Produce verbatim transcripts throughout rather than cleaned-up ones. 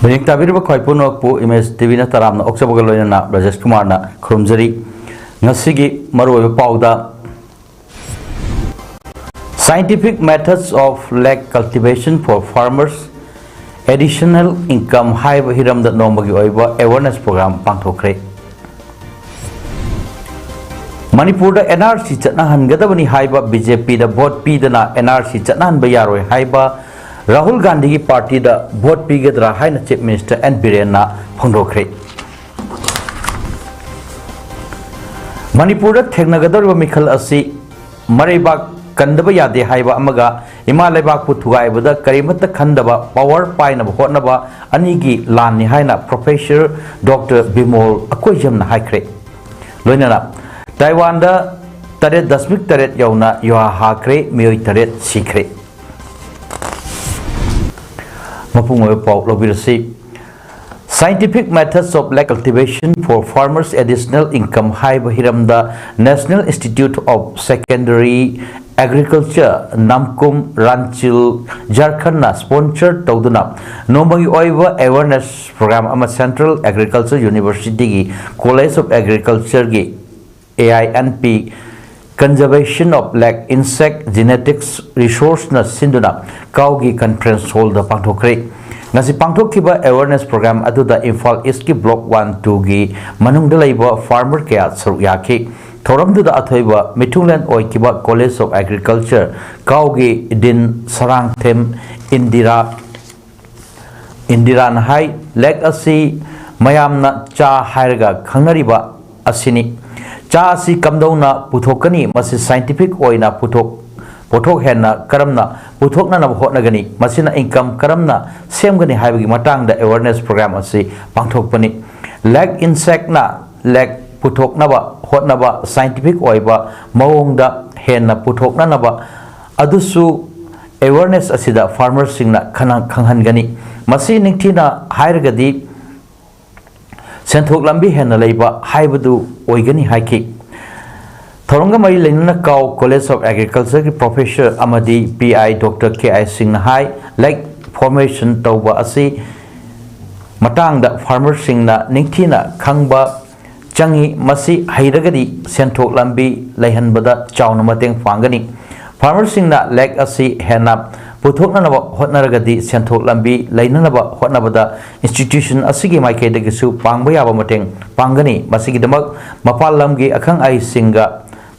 ꯃꯤꯠꯌꯦꯡ ꯇꯥꯕꯤꯔꯤꯕ ꯈ꯭ꯋꯥꯏ ꯄꯨꯝꯅꯃꯛꯄꯨ ꯏꯃꯦꯖ ꯇꯤꯚꯤꯅ ꯇꯔꯥꯝꯅ ꯑꯣꯛꯆꯕꯒ ꯂꯣꯏꯅꯅ ꯕ꯭ꯔꯖꯦꯁ ꯀꯨꯃꯥꯔꯅ ꯈꯨꯔꯨꯝꯖꯔꯤ꯫ ꯉꯁꯤꯒꯤ ꯃꯔꯨꯑꯣꯏꯕ ꯄꯥꯎꯗ, Scientific Methods of Lakh Cultivation for Farmers, Additional Income ꯍꯥꯏꯕ ꯍꯤꯔꯝꯗ ꯅꯣꯡꯃꯒꯤ ꯑꯣꯏꯕ awareness program ꯄꯥꯡꯊꯣꯛꯈ꯭ꯔꯦ꯫ ꯃꯅꯤꯄꯨꯔꯗ ꯑꯦꯟ ꯑꯥꯔ ꯁꯤ ꯆꯠꯅꯍꯟꯒꯗꯕꯅꯤ ꯍꯥꯏꯕ ꯕꯤ ꯖꯦ ꯄꯤꯗ ꯚꯣꯠ ꯄꯤꯗꯅ ꯑꯦꯟ ꯑꯥꯔ ꯁꯤ ꯆꯠꯅꯍꯟꯕ ꯌꯥꯔꯣꯏ ꯍꯥꯏꯕ ꯔꯥꯍꯨꯜ ꯒꯥꯟꯙꯤꯒꯤ ꯄꯥꯔꯇꯤꯗ ꯚꯣꯠ ꯄꯤꯒꯗ꯭ꯔꯥ ꯍꯥꯏꯅ ꯆꯤꯐ ꯃꯤꯅꯤꯁꯇꯔ ꯑꯦꯟ ꯕꯤꯔꯦꯟꯅ ꯐꯣꯡꯗꯣꯛꯈ꯭ꯔꯦ꯫ ꯃꯅꯤꯄꯨꯔꯗ ꯊꯦꯡꯅꯒꯗꯧꯔꯤꯕ ꯃꯤꯈꯜ ꯑꯁꯤ ꯃꯔꯩꯕꯥꯛ ꯀꯟꯗꯕ ꯌꯥꯗꯦ ꯍꯥꯏꯕ ꯑꯃꯒ ꯏꯃꯥ ꯂꯩꯕꯥꯛꯄꯨ ꯊꯨꯒꯥꯏꯕꯗ ꯀꯔꯤꯃꯠꯇ ꯈꯟꯗꯕ ꯄꯥꯋꯔ ꯄꯥꯏꯅꯕ ꯍꯣꯠꯅꯕ ꯑꯅꯤꯒꯤ ꯂꯥꯟꯅꯤ ꯍꯥꯏꯅ ꯄ꯭ꯔꯣꯐꯦꯁꯔ ꯗꯣꯛꯇꯔ ꯕꯤꯃꯣꯜ ꯑꯀꯣꯏꯖꯝꯅ ꯍꯥꯏꯈ꯭ꯔꯦ꯫ ꯂꯣꯏꯅꯅ ꯇꯥꯏꯋꯥꯟꯗ ꯇꯔꯦꯠ ꯗꯁꯃꯤꯛ ꯇꯔꯦꯠ ꯌꯧꯅ ꯌꯨꯍꯥ ꯍꯥꯈ꯭ꯔꯦ, ꯃꯤꯑꯣꯏ ꯇꯔꯦꯠ ꯁꯤꯈ꯭ꯔꯦ꯫ ꯃꯄꯨꯡ ꯑꯣꯏꯕ ꯄꯥꯎ ꯂꯧꯕꯤꯔꯁꯤ꯫ Scientific Methods of Lakh Cultivation for Farmers Additional Income ꯍꯥꯏꯕ ꯍꯤꯔꯝꯗ National Institute of Secondary Agriculture, ꯅꯥꯝꯀꯨꯝ, ꯔꯥꯟꯆꯤꯜ, ꯖꯥꯔꯈꯟꯅ sponsor ꯇꯧꯗꯨꯅ ꯅꯣꯡꯃꯒꯤ ꯑꯣꯏꯕ awareness program ꯑꯃ Central Agriculture University ꯒꯤ College of Agriculture ꯒꯤ A I N P Conservation of Lakh Insect Genetics Resource ꯅ ꯁꯤꯟꯗꯨꯅ ꯀꯥꯎꯒꯤ conference hall ꯗ ꯄꯥꯡꯊꯣꯛꯈ꯭ꯔꯦ꯫ ꯉꯁꯤ ꯄꯥꯡꯊꯣꯛꯈꯤꯕ awareness program ꯑꯗꯨꯗ ꯏꯝꯐꯥꯜ ꯏꯁꯀꯤ Block one two ꯒꯤ ꯃꯅꯨꯡꯗ ꯂꯩꯕ farmer ꯀꯌꯥ ꯁꯔꯨꯛ ꯌꯥꯈꯤ꯫ ꯊꯧꯔꯝꯗꯨꯗ ꯑꯊꯣꯏꯕ ꯃꯤꯊꯨꯡꯂꯦꯟ ꯑꯣꯏꯈꯤꯕ College of Agriculture ꯀꯥꯎꯒꯤ Dean Sarangthem Indira ꯏꯟꯗꯤꯔꯥꯅ ꯍꯥꯏ, ꯂꯦꯛ ꯑꯁꯤ ꯃꯌꯥꯝꯅ ꯆꯥ ꯍꯥꯏꯔꯒ ꯈꯪꯅꯔꯤꯕ ꯑꯁꯤꯅꯤ꯫ ꯆꯥ ꯑꯁꯤ ꯀꯝꯗꯧꯅ ꯄꯨꯊꯣꯛꯀꯅꯤ? ꯃꯁꯤ scientific ꯑꯣꯏꯅ ꯄꯨꯊꯣꯛ-, ꯄꯣꯠꯊꯣꯛ ꯍꯦꯟꯅ ꯀꯔꯝꯅ ꯄꯨꯊꯣꯛꯅꯅꯕ ꯍꯣꯠꯅꯒꯅꯤ, ꯃꯁꯤꯅ income ꯀꯔꯝꯅ ꯁꯦꯝꯒꯅꯤ ꯍꯥꯏꯕꯒꯤ ꯃꯇꯥꯡꯗ awareness program ꯑꯁꯤ ꯄꯥꯡꯊꯣꯛꯄꯅꯤ꯫ Lake insectꯅ lake ꯄꯨꯊꯣꯛꯅꯕ ꯍꯣꯠꯅꯕ scientific ꯑꯣꯏꯕ ꯃꯑꯣꯡꯗ ꯍꯦꯟꯅ ꯄꯨꯊꯣꯛꯅꯅꯕ ꯑꯗꯨꯁꯨ awareness ꯑꯁꯤꯗ farmerꯁꯤꯡꯅ ꯈꯪꯍꯟꯒꯅꯤ꯫ ꯃꯁꯤ ꯅꯤꯡꯊꯤꯅ ꯍꯥꯏꯔꯒꯗꯤ ꯁꯦꯟꯊꯣꯛ ꯂꯝꯕꯤ ꯍꯦꯟꯅ ꯂꯩꯕ ꯍꯥꯏꯕꯗꯨ ꯑꯣꯏꯒꯅꯤ ꯍꯥꯏꯈꯤ꯫ ꯊꯧꯔꯝꯒ ꯃꯔꯤ ꯂꯩꯅꯅ ꯀꯥꯎ College of Agricultureꯒꯤ professor ꯑꯃꯗꯤ P I Doctor K I Singhꯅ high, lake formation ꯇꯧꯕ ꯑꯁꯤ ꯃꯇꯥꯡꯗ farmerꯁꯤꯡꯅ ꯅꯤꯡꯊꯤꯅ ꯈꯪꯕ ꯆꯪꯏ꯫ ꯃꯁꯤ ꯍꯩꯔꯒꯗꯤ ꯁꯦꯟꯊꯣꯛ ꯂꯝꯕꯤ ꯂꯩꯍꯟꯕꯗ ꯆꯥꯎꯅ ꯃꯇꯦꯡ ꯄꯥꯡꯒꯅꯤ꯫ Farmerꯁꯤꯡꯅ lake ꯑꯁꯤ ꯍꯦꯟꯅ ꯄꯨꯊꯣꯛꯅꯅꯕ ꯍꯣꯠꯅꯔꯒꯗꯤ ꯁꯦꯟꯊꯣꯛ ꯂꯝꯕꯤ ꯂꯩꯅꯅꯕ ꯍꯣꯠꯅꯕꯗ institution ꯑꯁꯤꯒꯤ ꯃꯥꯏꯀꯩꯗꯒꯤꯁꯨ ꯄꯥꯡꯕ ꯌꯥꯕ ꯃꯇꯦꯡ ꯄꯥꯡꯒꯅꯤ꯫ ꯃꯁꯤꯒꯤꯗꯃꯛ ꯃꯄꯥꯟ ꯂꯝꯒꯤ ꯑꯈꯪ ꯑꯍꯩꯁꯤꯡꯒ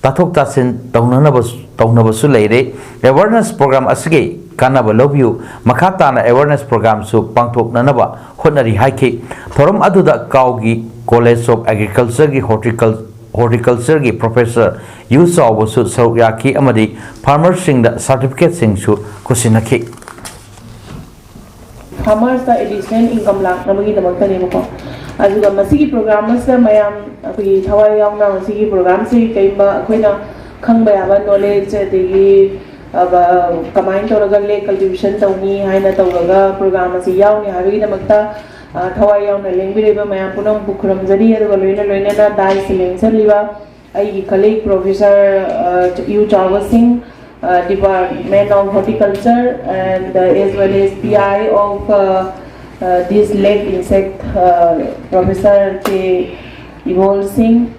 ꯇꯥꯊꯣꯛ ꯇꯥꯁꯤꯟ ꯇꯧꯅꯅꯕ ꯇꯧꯅꯕꯁꯨ ꯂꯩꯔꯦ꯫ Awareness program ꯑꯁꯤꯒꯤ ꯀꯥꯟꯅꯕ ꯂꯧꯕꯤꯌꯨ꯫ ꯃꯈꯥ ꯇꯥꯅ awareness programꯁꯨ ꯄꯥꯡꯊꯣꯛꯅꯅꯕ ꯍꯣꯠꯅꯔꯤ ꯍꯥꯏꯈꯤ꯫ ꯊꯧꯔꯝ ꯑꯗꯨꯗ ꯀꯥꯎꯒꯤ College of Agricultureꯒꯤ Horticul- Horticultureꯒꯤ professor ꯌꯨ ꯆꯥꯎꯕꯁꯨ ꯁꯔꯨꯛ ꯌꯥꯈꯤ ꯑꯃꯗꯤ farmerꯁꯤꯡꯗ certificateꯁꯤꯡꯁꯨ ꯈꯨꯠꯁꯤꯟꯅꯈꯤ꯫ Farmersꯇ additional income ꯂꯥꯛꯅꯕꯒꯤꯗꯃꯛꯇꯅꯦꯕꯀꯣ꯫ ꯑꯗꯨꯒ ꯃꯁꯤꯒꯤ program ꯑꯁꯤꯗ ꯃꯌꯥꯝ ꯑꯩꯈꯣꯏꯒꯤ ꯊꯋꯥꯏ ꯌꯥꯎꯅ ꯃꯁꯤꯒꯤ programꯁꯤ ꯀꯔꯤꯒꯨꯝꯕ ꯑꯩꯈꯣꯏꯅ ꯈꯪꯕ ꯌꯥꯕ knowledge, ꯑꯗꯒꯤ ꯀꯃꯥꯏꯅ ꯇꯧꯔꯒ lake cultivation ꯇꯧꯅꯤ ꯍꯥꯏꯅ ꯇꯧꯔꯒ program ꯑꯁꯤ ꯌꯥꯎꯅꯤ ꯍꯥꯏꯕꯒꯤꯗꯃꯛꯇ ꯊꯋꯥꯏ ꯌꯥꯎꯅ ꯂꯦꯡꯕꯤꯔꯛꯏꯕ ꯃꯌꯥꯝ ꯄꯨꯝꯅꯃꯛꯄꯨ ꯈꯨꯔꯨꯝꯖꯔꯤ꯫ ꯑꯗꯨꯒ ꯂꯣꯏꯅ ꯂꯣꯏꯅꯅ dais ꯂꯦꯡꯁꯜꯂꯤꯕ ꯑꯩꯒꯤ colleague professor ꯌꯨ ꯆꯥꯎꯕ ꯁꯤꯡ, Department of Horticulture, and as well as P I of this lake insect, professor K Ibol Singh,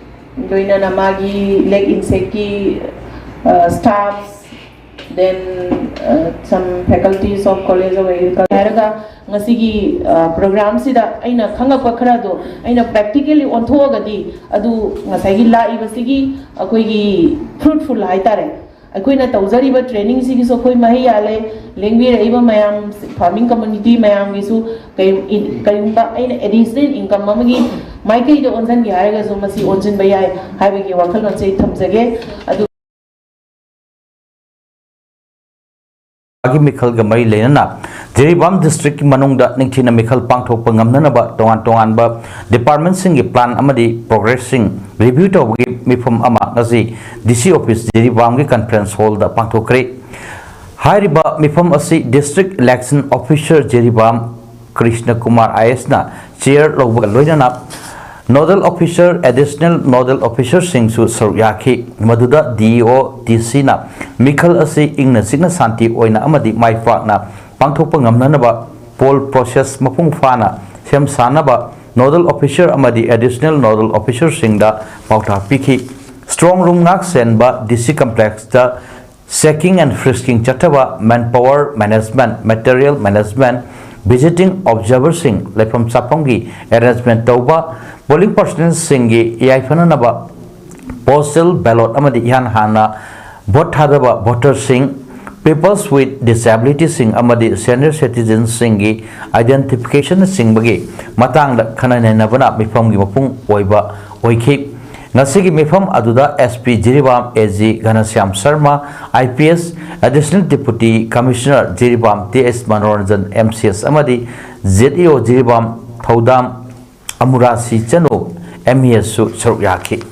ꯂꯣꯏꯅꯅ ꯃꯥꯒꯤ lake insectꯀꯤ staffs, then some faculties of College of Agriculture ꯍꯥꯏꯔꯒ ꯉꯁꯤꯒꯤ programꯁꯤꯗ ꯑꯩꯅ ꯈꯪꯉꯛꯄ ꯈꯔꯗꯣ ꯑꯩꯅ practically ꯑꯣꯟꯊꯣꯛꯑꯒꯗꯤ ꯑꯗꯨ ꯉꯁꯥꯏꯒꯤ ꯂꯥꯛꯏꯕꯁꯤꯒꯤ ꯑꯩꯈꯣꯏꯒꯤ fruitful ꯍꯥꯏꯇꯥꯔꯦ꯫ ꯑꯩꯈꯣꯏꯅ ꯇꯧꯖꯔꯤꯕ trainingꯁꯤꯒꯤꯁꯨ ꯑꯩꯈꯣꯏ ꯃꯍꯩ ꯌꯥꯜꯂꯦ꯫ ꯂꯦꯡꯕꯤꯔꯛꯏꯕ ꯃꯌꯥꯝ farming community ꯃꯌꯥꯝꯒꯤꯁꯨ ꯀꯔꯤꯒꯨꯝꯕ ꯑꯩꯅ additional income ꯑꯃꯒꯤ ꯃꯥꯏꯀꯩꯗ ꯑꯣꯟꯁꯤꯟꯒꯦ ꯍꯥꯏꯔꯒꯁꯨ ꯃꯁꯤ ꯑꯣꯟꯁꯤꯟꯕ ꯌꯥꯏ ꯍꯥꯏꯕꯒꯤ ꯋꯥꯈꯜꯂꯣꯟꯁꯦ ꯑꯩ ꯊꯝꯖꯒꯦ꯫ ꯑꯗꯨ ꯖꯤꯔꯤꯕꯥꯝꯒꯤ ꯃꯤꯈꯜꯒ ꯃꯔꯤ ꯂꯩꯅꯅ ꯖꯤꯔꯤꯕꯥꯝ district ꯀꯤ ꯃꯅꯨꯡꯗ ꯅꯤꯡꯊꯤꯅ ꯃꯤꯈꯜ ꯄꯥꯡꯊꯣꯛꯄ ꯉꯝꯅꯅꯕ ꯇꯣꯉꯥꯟ ꯇꯣꯉꯥꯟꯕ department ꯁꯤꯡꯒꯤ plan ꯑꯃꯗꯤ progress ꯁꯤꯡ review ꯇꯧꯕꯒꯤ ꯃꯤꯐꯝ ꯑꯃ ꯉꯁꯤ D C office ꯖꯤꯔꯤꯕꯥꯝꯒꯤ conference hall ꯗ ꯄꯥꯡꯊꯣꯛꯈ꯭ꯔꯦ꯫ ꯍꯥꯏꯔꯤꯕ ꯃꯤꯐꯝ ꯑꯁꯤ District Election Officer Jiribam Krishna Kumar I A S ꯅ chair ꯂꯧꯕꯒ ꯂꯣꯏꯅꯅ nodal officer, additional nodal officer ꯁꯤꯡꯁꯨ ꯁꯔꯨꯛ ꯌꯥꯈꯤ꯫ ꯃꯗꯨꯗ D E O, D C ꯅ ꯃꯤꯈꯜ ꯑꯁꯤ ꯏꯪꯅ ꯆꯤꯛꯅ ꯁꯥꯟꯇꯤ ꯑꯣꯏꯅ ꯑꯃꯗꯤ ꯃꯥꯏ ꯄꯥꯛꯅ ꯄꯥꯡꯊꯣꯛꯄ ꯉꯝꯅꯅꯕ poll process ꯃꯄꯨꯡ ꯐꯥꯅ ꯁꯦꯝ ꯁꯥꯅꯕ nodal officer ꯑꯃꯗꯤ additional nodal officer ꯁꯤꯡꯗ ꯄꯥꯎꯇꯥꯛ ꯄꯤꯈꯤ꯫ Strong room ꯉꯥꯛ ꯁꯦꯟꯕ D C complex ꯇ checking and frisking ꯆꯠꯊꯕ, manpower management, material management, visiting observer ꯁꯤꯡ ꯂꯩꯐꯝ ꯆꯥꯐꯝꯒꯤ arrangement ꯇꯧꯕ, polling personnel ꯁꯤꯡꯒꯤ ꯌꯥꯏꯐꯅꯅꯕ postal ballot ꯑꯃꯗꯤ ꯏꯍꯥꯟ ꯍꯥꯟꯅ vote ꯊꯥꯗꯕ voter ꯁꯤꯡ, people with disability ꯁꯤꯡ ꯑꯃꯗꯤ senior citizen ꯁꯤꯡꯒꯤ identification ꯅꯆꯤꯡꯕꯒꯤ ꯃꯇꯥꯡꯗ ꯈꯟꯅ ꯅꯩꯅꯕꯅ ꯃꯤꯐꯝꯒꯤ ꯃꯄꯨꯡ ꯑꯣꯏꯕ ꯑꯣꯏꯈꯤ꯫ ꯉꯁꯤꯒꯤ ꯃꯤꯐꯝ ꯑꯗꯨꯗ S P Jiribam A G ꯘꯅꯁ꯭ꯌꯥꯝ Sharma, I P S, Additional Deputy Commissioner Jiribam T S Manoranjan, M C S ꯑꯃꯗꯤ Z E O ꯖꯤꯔꯤꯕꯥꯝ ꯊꯧꯗꯥꯝ ꯑꯃꯨꯔꯥꯁꯤ ꯆꯅꯨ, M E S ꯁꯨ ꯁꯔꯨꯛ ꯌꯥꯈꯤ꯫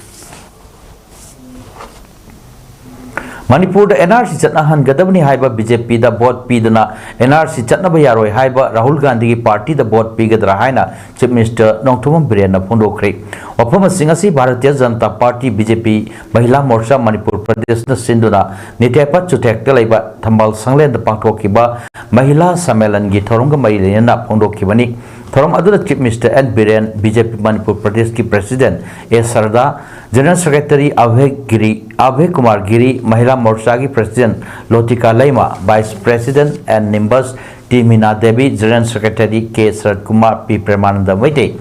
ꯃꯅꯤꯄꯨꯔꯗ N R C ꯆꯠꯅꯍꯟꯒꯗꯕꯅꯤ ꯍꯥꯏꯕ B J P ꯗ vote ꯄꯤꯗꯨꯅ N R C ꯆꯠꯅꯕ ꯌꯥꯔꯣꯏ ꯍꯥꯏꯕ ꯔꯥꯍꯨꯜ ꯒꯥꯟꯙꯤꯒꯤ party ꯗ vote ꯄꯤꯒꯗ꯭ꯔꯥ ꯍꯥꯏꯅ Chief Minister ꯅꯣꯡꯊꯣꯝꯕꯝ ꯕꯤꯔꯦꯟꯅ ꯐꯣꯡꯗꯣꯛꯈ꯭ꯔꯦ꯫ ꯋꯥꯐꯝ ꯑꯁꯤ ꯉꯁꯤ Bharatiya Janata Party, B J P, Mahila Morcha Manipur Pradesh ꯅ ꯁꯤꯟꯗꯨꯅ ꯅꯤꯇꯦꯄꯠ ꯆꯨꯊꯦꯛꯇ ꯂꯩꯕ ꯊꯝꯕꯥꯜ ꯁꯪꯂꯦꯟꯗ ꯄꯥꯡꯊꯣꯛꯈꯤꯕ ꯃꯍꯤꯂꯥ ꯁꯝꯃꯦꯂꯟꯒꯤ ꯊꯧꯔꯝꯒ ꯃꯔꯤ ꯂꯩꯅꯅ ꯐꯣꯡꯗꯣꯛꯈꯤꯕꯅꯤ꯫ ꯊꯧꯔꯝ ꯑꯗꯨꯗ Chief Minister N Biren, B J P Manipur ꯄ꯭ꯔꯗꯦꯁꯀꯤ President A ꯁꯔꯗꯥ, General Secretary ꯑꯚꯦ Giri, ꯑꯚꯦ Kumar Giri, ꯃꯍꯤꯂꯥ ꯃꯣꯔꯆꯥꯒꯤ President ꯂꯣꯇꯤꯀꯥ Leima, Vice President N ꯅꯤꯝꯕꯁ, T Meena Devi, General Secretary K shirt Kumar, P ꯄ꯭ꯔꯦꯃꯥꯅꯟꯗ Meitei,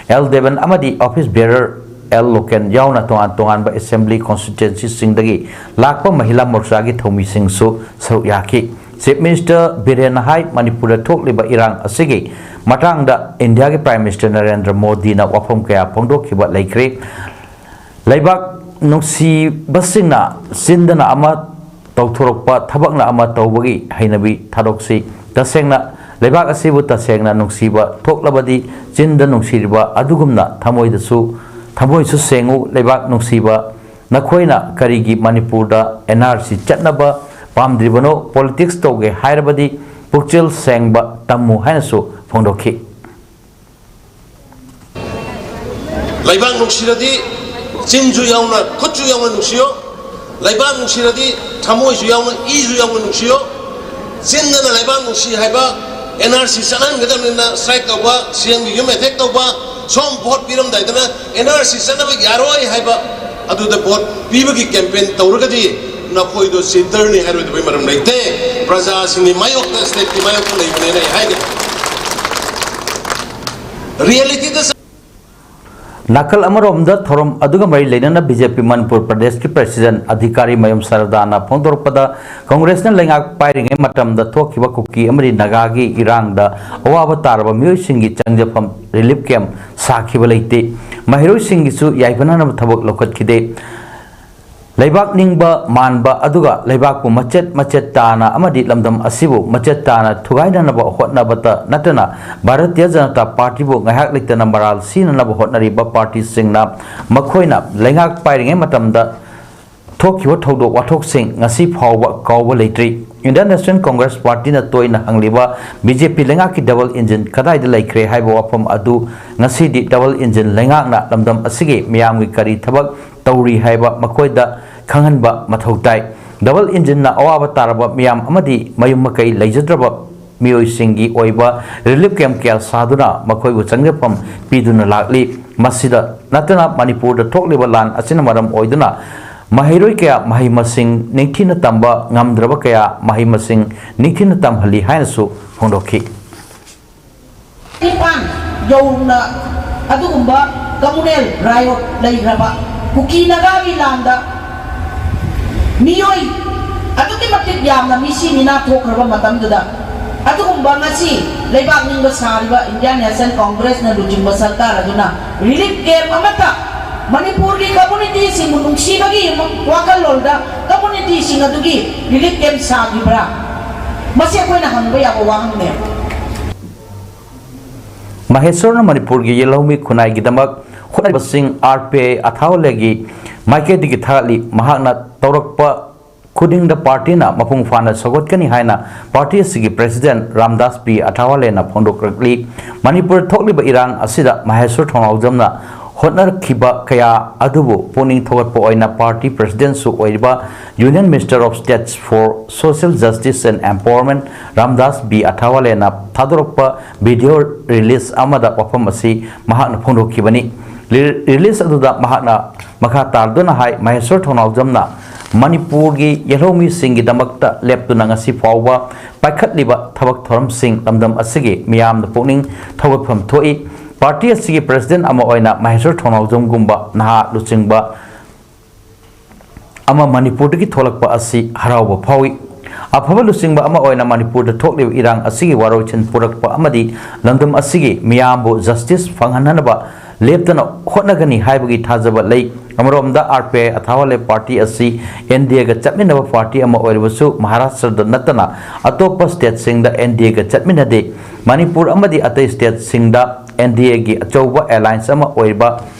L ꯗꯦꯕꯟ ꯑꯃꯗꯤ office bearer L ꯂꯣꯀꯦꯟ ꯌꯥꯎꯅ ꯇꯣꯉꯥꯟ ꯇꯣꯉꯥꯟꯕ assembly constituency ꯁꯤꯡꯗꯒꯤ ꯂꯥꯛꯄ ꯃꯍꯤꯂꯥ ꯃꯣꯔꯆꯥꯒꯤ ꯊꯧꯃꯤꯁꯤꯡꯁꯨ ꯁꯔꯨꯛ ꯌꯥꯈꯤ꯫ Chief Minister ꯕꯤꯔꯦꯟꯅ ꯍꯥꯏ, ꯃꯅꯤꯄꯨꯔꯗ ꯊꯣꯛꯂꯤꯕ ꯏꯔꯥꯡ ꯑꯁꯤꯒꯤ ꯃꯇꯥꯡꯗ ꯏꯟꯗꯤꯌꯥꯒꯤ Prime Minister ꯅꯔꯦꯟꯗ꯭ꯔ ꯃꯣꯗꯤꯅ ꯋꯥꯐꯝ ꯀꯌꯥ ꯐꯣꯡꯗꯣꯛꯈꯤꯕ ꯂꯩꯈ꯭ꯔꯦ꯫ ꯂꯩꯕꯥꯛ ꯅꯨꯡꯁꯤꯕꯁꯤꯡꯅ ꯆꯤꯟꯗꯅ ꯑꯃ ꯇꯧꯊꯣꯔꯛꯄ ꯊꯕꯛꯅ ꯑꯃ ꯇꯧꯕꯒꯤ ꯍꯩꯅꯕꯤ ꯊꯥꯗꯣꯛꯁꯤ꯫ ꯇꯁꯦꯡꯅ ꯂꯩꯕꯥꯛ ꯑꯁꯤꯕꯨ ꯇꯁꯦꯡꯅ ꯅꯨꯡꯁꯤꯕ ꯊꯣꯛꯂꯕꯗꯤ, ꯆꯤꯟꯗ ꯅꯨꯡꯁꯤꯔꯤꯕ ꯑꯗꯨꯒꯨꯝꯅ ꯊꯃꯣꯏꯗꯁꯨ, ꯊꯃꯣꯏꯁꯨ ꯁꯦꯡꯉꯨ꯫ ꯂꯩꯕꯥꯛ ꯅꯨꯡꯁꯤꯕ ꯅꯈꯣꯏꯅ ꯀꯔꯤꯒꯤ ꯃꯅꯤꯄꯨꯔꯗ N R C ꯆꯠꯅꯕ ꯄꯥꯝꯗ꯭ꯔꯤꯕꯅꯣ? Politics ꯇꯧꯒꯦ ꯍꯥꯏꯔꯕꯗꯤ ꯄꯨꯛꯆꯦꯜ ꯁꯦꯡꯕ ꯇꯝꯃꯨ ꯍꯥꯏꯅꯁꯨ ꯐꯣꯡꯗꯣꯛꯈꯤ꯫ ꯂꯩꯕꯥꯛ ꯅꯨꯡꯁꯤꯔꯗꯤ ꯆꯤꯟꯁꯨ ꯌꯥꯎꯅ, ꯈꯨꯠꯁꯨ ꯌꯥꯎꯅ ꯅꯨꯡꯁꯤꯌꯣ꯫ ꯂꯩꯕꯥꯛ ꯅꯨꯡꯁꯤꯔꯗꯤ ꯊꯃꯣꯏꯁꯨ ꯌꯥꯎꯅ, ꯏꯁꯨ ꯌꯥꯎꯅ ꯅꯨꯡꯁꯤꯌꯣ꯫ ꯆꯤꯟꯗꯅ ꯂꯩꯕꯥꯛ ꯅꯨꯡꯁꯤ ꯍꯥꯏꯕ, N R C ꯆꯠꯍꯟꯒꯗꯕꯅꯤꯅ strike ꯇꯧꯕ, C M ꯒꯤ ꯌꯨꯝ attack ꯇꯧꯕ, ꯁꯣꯝ vote ꯄꯤꯔꯝꯗꯥꯏꯗꯅ N R C ꯆꯠꯅꯕ ꯌꯥꯔꯣꯏ ꯍꯥꯏꯕ, ꯑꯗꯨꯗ vote ꯄꯤꯕꯒꯤ campaign ꯇꯧꯔꯒꯗꯤ ꯅꯈꯣꯏꯗꯣ ꯆꯤꯟꯇꯔꯅꯤ ꯍꯥꯏꯔꯣꯏꯗꯕꯩ ꯃꯔꯝ ꯂꯩꯇꯦ꯫ ꯄ꯭ꯔꯖꯥꯁꯤꯡꯒꯤ ꯃꯥꯌꯣꯛꯇ, state ꯀꯤ ꯃꯥꯌꯣꯛꯇ ꯂꯩꯕꯅꯦꯅ ꯑꯩ ꯍꯥꯏꯒꯅꯤ꯫ Reality ꯗ ꯅꯥꯀꯜ ꯑꯃꯔꯣꯝꯗ ꯊꯧꯔꯝ ꯑꯗꯨꯒ ꯃꯔꯤ ꯂꯩꯅꯅ B J P ꯃꯅꯤꯄꯨꯔ ꯄ꯭ꯔꯗꯦꯁꯀꯤ president ꯑꯙꯤꯀꯥꯔꯤ ꯃꯌꯨꯝ ꯁꯔꯗꯥꯅ ꯐꯣꯡꯗꯣꯔꯛꯄꯗ, ꯀꯪꯒ꯭ꯔꯦꯁꯅ ꯂꯩꯉꯥꯛ ꯄꯥꯏꯔꯤꯉꯩ ꯃꯇꯝꯗ ꯊꯣꯛꯈꯤꯕ ꯀꯨꯀꯤ ꯑꯃꯗꯤ ꯅꯥꯒꯥꯒꯤ ꯏꯔꯥꯡꯗ ꯑꯋꯥꯕ ꯇꯥꯔꯕ ꯃꯤꯑꯣꯏꯁꯤꯡꯒꯤ ꯆꯪꯖꯐꯝ relief camp ꯁꯥꯈꯤꯕ ꯂꯩꯇꯦ꯫ ꯃꯍꯩꯔꯣꯏꯁꯤꯡꯒꯤꯁꯨ ꯌꯥꯏꯐꯅꯅꯕ ꯊꯕꯛ ꯂꯧꯈꯠꯈꯤꯗꯦ꯫ ꯂꯩꯕꯥꯛ ꯅꯤꯡꯕ ꯃꯥꯟꯕ ꯑꯗꯨꯒ ꯂꯩꯕꯥꯛꯄꯨ ꯃꯆꯦꯠ ꯃꯆꯦꯠ ꯇꯥꯅ ꯑꯃꯗꯤ ꯂꯝꯗꯝ ꯑꯁꯤꯕꯨ ꯃꯆꯦꯠ ꯇꯥꯅ ꯊꯨꯒꯥꯏꯅꯅꯕ ꯍꯣꯠꯅꯕꯇ ꯅꯠꯇꯅ, ꯚꯥꯔꯇꯤꯌ ꯖꯅꯇꯥ ꯄꯥꯔꯇꯤꯕꯨ ꯉꯥꯏꯍꯥꯛ ꯂꯩꯇꯅ ꯃꯔꯥꯜ ꯁꯤꯅꯅꯕ ꯍꯣꯠꯅꯔꯤꯕ party ꯁꯤꯡꯅ ꯃꯈꯣꯏꯅ ꯂꯩꯉꯥꯛ ꯄꯥꯏꯔꯤꯉꯩ ꯃꯇꯝꯗ ꯊꯣꯛꯈꯤꯕ ꯊꯧꯗꯣꯛ ꯋꯥꯊꯣꯛꯁꯤꯡ ꯉꯁꯤ ꯐꯥꯎꯕ ꯀꯥꯎꯕ ꯂꯩꯇ꯭ꯔꯤ꯫ Indian National Congress Party ꯅ ꯇꯣꯏꯅ ꯍꯪꯂꯤꯕ B J P ꯂꯩꯉꯥꯛꯀꯤ double engine ꯀꯗꯥꯏꯗ ꯂꯩꯈ꯭ꯔꯦ ꯍꯥꯏꯕ ꯋꯥꯐꯝ ꯑꯗꯨ ꯉꯁꯤꯗꯤ double engine ꯂꯩꯉꯥꯛꯅ ꯂꯝꯗꯝ ꯑꯁꯤꯒꯤ ꯃꯤꯌꯥꯝꯒꯤ ꯀꯔꯤ ꯊꯕꯛ ꯇꯧꯔꯤ ꯍꯥꯏꯕ ꯃꯈꯣꯏꯗ ꯈꯪꯍꯟꯕ ꯃꯊꯧ ꯇꯥꯏ꯫ Double engine ꯅ ꯑꯋꯥꯕ ꯇꯥꯔꯕ ꯃꯤꯌꯥꯝ ꯑꯃꯗꯤ ꯃꯌꯨꯝ ꯃꯀꯩ ꯂꯩꯖꯗ꯭ꯔꯕ ꯃꯤꯑꯣꯏꯁꯤꯡꯒꯤ ꯑꯣꯏꯕ relief camp ꯀꯌꯥ ꯁꯥꯗꯨꯅ ꯃꯈꯣꯏꯕꯨ ꯆꯪꯖꯐꯝ ꯄꯤꯗꯨꯅ ꯂꯥꯛꯂꯤ꯫ ꯃꯁꯤꯗ ꯅꯠꯇꯅ ꯃꯅꯤꯄꯨꯔꯗ ꯊꯣꯛꯂꯤꯕ ꯂꯥꯟ ꯑꯁꯤꯅ ꯃꯔꯝ ꯑꯣꯏꯗꯨꯅ ꯃꯍꯩꯔꯣꯏ ꯀꯌꯥ ꯃꯍꯩ ꯃꯁꯤꯡ ꯅꯤꯡꯊꯤꯅ ꯇꯝꯕ ꯉꯝꯗ꯭ꯔꯕ ꯀꯌꯥ ꯃꯍꯩ ꯃꯁꯤꯡ ꯅꯤꯡꯊꯤꯅ ꯇꯝꯍꯜꯂꯤ ꯍꯥꯏꯅꯁꯨ ꯐꯣꯡꯗꯣꯛꯈꯤ꯫ ꯅꯤꯄꯥꯟ ꯌꯧꯅ ꯑꯗꯨꯒꯨꯝꯕ communal riot ꯂꯩꯈ꯭ꯔꯕ ꯀꯨꯀꯤ ꯅꯥꯒꯥꯒꯤ ꯂꯥꯟꯗ ꯃꯤꯑꯣꯏ ꯑꯗꯨꯛꯀꯤ ꯃꯇꯤꯛ ꯌꯥꯝꯅ ꯃꯤꯁꯤ ꯃꯤꯅꯥ ꯊꯣꯛꯈ꯭ꯔꯕ ꯃꯇꯝꯗꯨꯗ, ꯑꯗꯨꯒꯨꯝꯕ ꯉꯁꯤ ꯂꯩꯕꯥꯛ ꯅꯤꯡꯕ ꯁꯥꯔꯤꯕ Indian National Congress ꯅ ꯂꯨꯆꯤꯡꯕ ꯁꯔꯀꯥꯔ ꯑꯗꯨꯅ relief camp ꯑꯃꯠꯇ ꯃꯅꯤꯄꯨꯔꯒꯤ ꯀꯝꯃ꯭ꯌꯨꯅꯤꯇꯤꯁꯤꯡꯕꯨ ꯅꯨꯡꯁꯤꯕꯒꯤ ꯋꯥꯈꯜꯂꯣꯟꯗ ꯀꯝꯃ꯭ꯌꯨꯅꯤꯇꯤꯁꯤꯡ ꯑꯗꯨꯒꯤ ꯔꯤꯂꯤꯐ ꯀꯦꯝꯞ ꯁꯥꯈꯤꯕ꯭ꯔꯥ? ꯃꯁꯤ ꯑꯩꯈꯣꯏꯅ ꯍꯪꯕ ꯌꯥꯕ ꯋꯥꯍꯪꯅꯦ꯫ ꯃꯍꯦꯁ꯭ꯋꯔꯅ ꯃꯅꯤꯄꯨꯔꯒꯤ ꯌꯦꯜꯍꯧꯃꯤ ꯈꯨꯟꯅꯥꯏꯒꯤꯗꯃꯛ ꯍꯣꯠꯅꯔꯤꯕꯁꯤꯡ ꯑꯥꯔ ꯄꯤ ꯑꯥꯏ ꯑꯊꯥꯋꯥꯂꯦꯒꯤ ꯃꯥꯏꯀꯩꯗꯒꯤ ꯊꯥꯒꯠꯂꯤ꯫ ꯃꯍꯥꯛꯅ ꯇꯧꯔꯛꯄ ꯈꯨꯗꯤꯡꯗ ꯄꯥꯔꯇꯤꯅ ꯃꯄꯨꯡ ꯐꯥꯅ ꯁꯧꯒꯠꯀꯅꯤ ꯍꯥꯏꯅ ꯄꯥꯔꯇꯤ ꯑꯁꯤꯒꯤ ꯄ꯭ꯔꯦꯁꯤꯗꯦꯟꯠ ꯔꯥꯝꯗꯥꯁ ꯕꯤ ꯑꯊꯥꯋꯥꯂꯦꯅ ꯐꯣꯡꯗꯣꯛꯂꯛꯂꯤ꯫ ꯃꯅꯤꯄꯨꯔꯗ ꯊꯣꯛꯂꯤꯕ ꯏꯔꯥꯡ ꯑꯁꯤꯗ ꯃꯍꯦꯁ꯭ꯋꯔ ꯊꯣꯡꯅꯥꯎꯖꯝꯅ ꯍꯣꯠꯅꯔꯛꯈꯤꯕ ꯀꯌꯥ ꯑꯗꯨꯕꯨ ꯄꯨꯛꯅꯤꯡ ꯊꯧꯒꯠꯄ ꯑꯣꯏꯅ ꯄꯥꯔꯇꯤ ꯄ꯭ꯔꯦꯁꯤꯗꯦꯟꯠꯁꯨ ꯑꯣꯏꯔꯤꯕ Union Minister of State for Social Justice and Empowerment Ramdas B ꯑꯊꯥꯋꯥꯂꯦꯅ ꯊꯥꯗꯣꯔꯛꯄ ꯚꯤꯗꯤꯑꯣ ꯔꯤꯂꯤꯖ ꯑꯃꯗ ꯋꯥꯐꯝ ꯑꯁꯤ ꯃꯍꯥꯛꯅ ꯐꯣꯡꯗꯣꯛꯈꯤꯕꯅꯤ꯫ ꯔꯤ-, ꯔꯤꯂꯤꯖ ꯑꯗꯨꯗ ꯃꯍꯥꯛꯅ ꯃꯈꯥ ꯇꯥꯔꯗꯨꯅ ꯍꯥꯏ, ꯃꯍꯦꯁ꯭ꯋꯔ ꯊꯣꯡꯅꯥꯎꯖꯝꯅ ꯃꯅꯤꯄꯨꯔꯒꯤ ꯌꯦꯜꯍꯧꯃꯤꯁꯤꯡꯒꯤꯗꯃꯛꯇ ꯂꯦꯞꯇꯨꯅ ꯉꯁꯤ ꯐꯥꯎꯕ ꯄꯥꯏꯈꯠꯂꯤꯕ ꯊꯕꯛ ꯊꯧꯔꯝꯁꯤꯡ ꯂꯝꯗꯝ ꯑꯁꯤꯒꯤ ꯃꯤꯌꯥꯝꯗ ꯄꯨꯛꯅꯤꯡ ꯊꯧꯒꯠꯐꯝ ꯊꯣꯛꯏ꯫ ꯄꯥꯔꯇꯤ ꯑꯁꯤꯒꯤ ꯄ꯭ꯔꯦꯁꯤꯗꯦꯟꯠ ꯑꯃ ꯑꯣꯏꯅ ꯃꯍꯦꯁ꯭ꯋꯔ ꯊꯣꯡꯅꯥꯎꯖꯝꯒꯨꯝꯕ ꯅꯍꯥ ꯂꯨꯆꯤꯡꯕ ꯑꯃ ꯃꯅꯤꯄꯨꯔꯗꯒꯤ ꯊꯣꯛꯂꯛꯄ ꯑꯁꯤ ꯍꯔꯥꯎꯕ ꯐꯥꯎꯏ꯫ ꯑꯐꯕ ꯂꯨꯆꯤꯡꯕ ꯑꯃ ꯑꯣꯏꯅ ꯃꯅꯤꯄꯨꯔꯗ ꯊꯣꯛꯂꯤꯕ ꯏꯔꯥꯡ ꯑꯁꯤꯒꯤ ꯋꯥꯔꯣꯏꯁꯤꯟ ꯄꯨꯔꯛꯄ ꯑꯃꯗꯤ ꯂꯝꯗꯝ ꯑꯁꯤꯒꯤ ꯃꯤꯌꯥꯝꯕꯨ ꯖꯁꯇꯤꯁ ꯐꯪꯍꯟꯅꯕ ꯂꯦꯞꯇꯅ ꯍꯣꯠꯅꯒꯅꯤ ꯍꯥꯏꯕꯒꯤ ꯊꯥꯖꯕ ꯂꯩ꯫ ꯑꯃꯔꯣꯝꯗ, ꯑꯥꯔ ꯄꯤ ꯑꯥꯏ ꯑꯊꯥꯋꯥꯂꯦ ꯄꯥꯔꯇꯤ ꯑꯁꯤ ꯑꯦꯟ ꯗꯤ ꯑꯦꯒ ꯆꯠꯃꯤꯟꯅꯕ ꯄꯥꯔꯇꯤ ꯑꯃ ꯑꯣꯏꯔꯕꯁꯨ, ꯃꯍꯥꯔꯥꯁꯇ꯭ꯔꯗ ꯅꯠꯇꯅ ꯑꯇꯣꯞꯄ ꯁ꯭ꯇꯦꯠꯁꯤꯡꯗ ꯑꯦꯟ ꯗꯤ ꯑꯦꯒ ꯆꯠꯃꯤꯟꯅꯗꯦ꯫ ꯃꯅꯤꯄꯨꯔ ꯑꯃꯗꯤ ꯑꯇꯩ ꯁ꯭ꯇꯦꯠꯁꯤꯡꯗ ꯑꯦꯟ ꯗꯤ ꯑꯦꯒꯤ ꯑꯆꯧꯕ ꯑꯦꯂꯥꯏꯟꯁ ꯑꯃ ꯑꯣꯏꯔꯤꯕ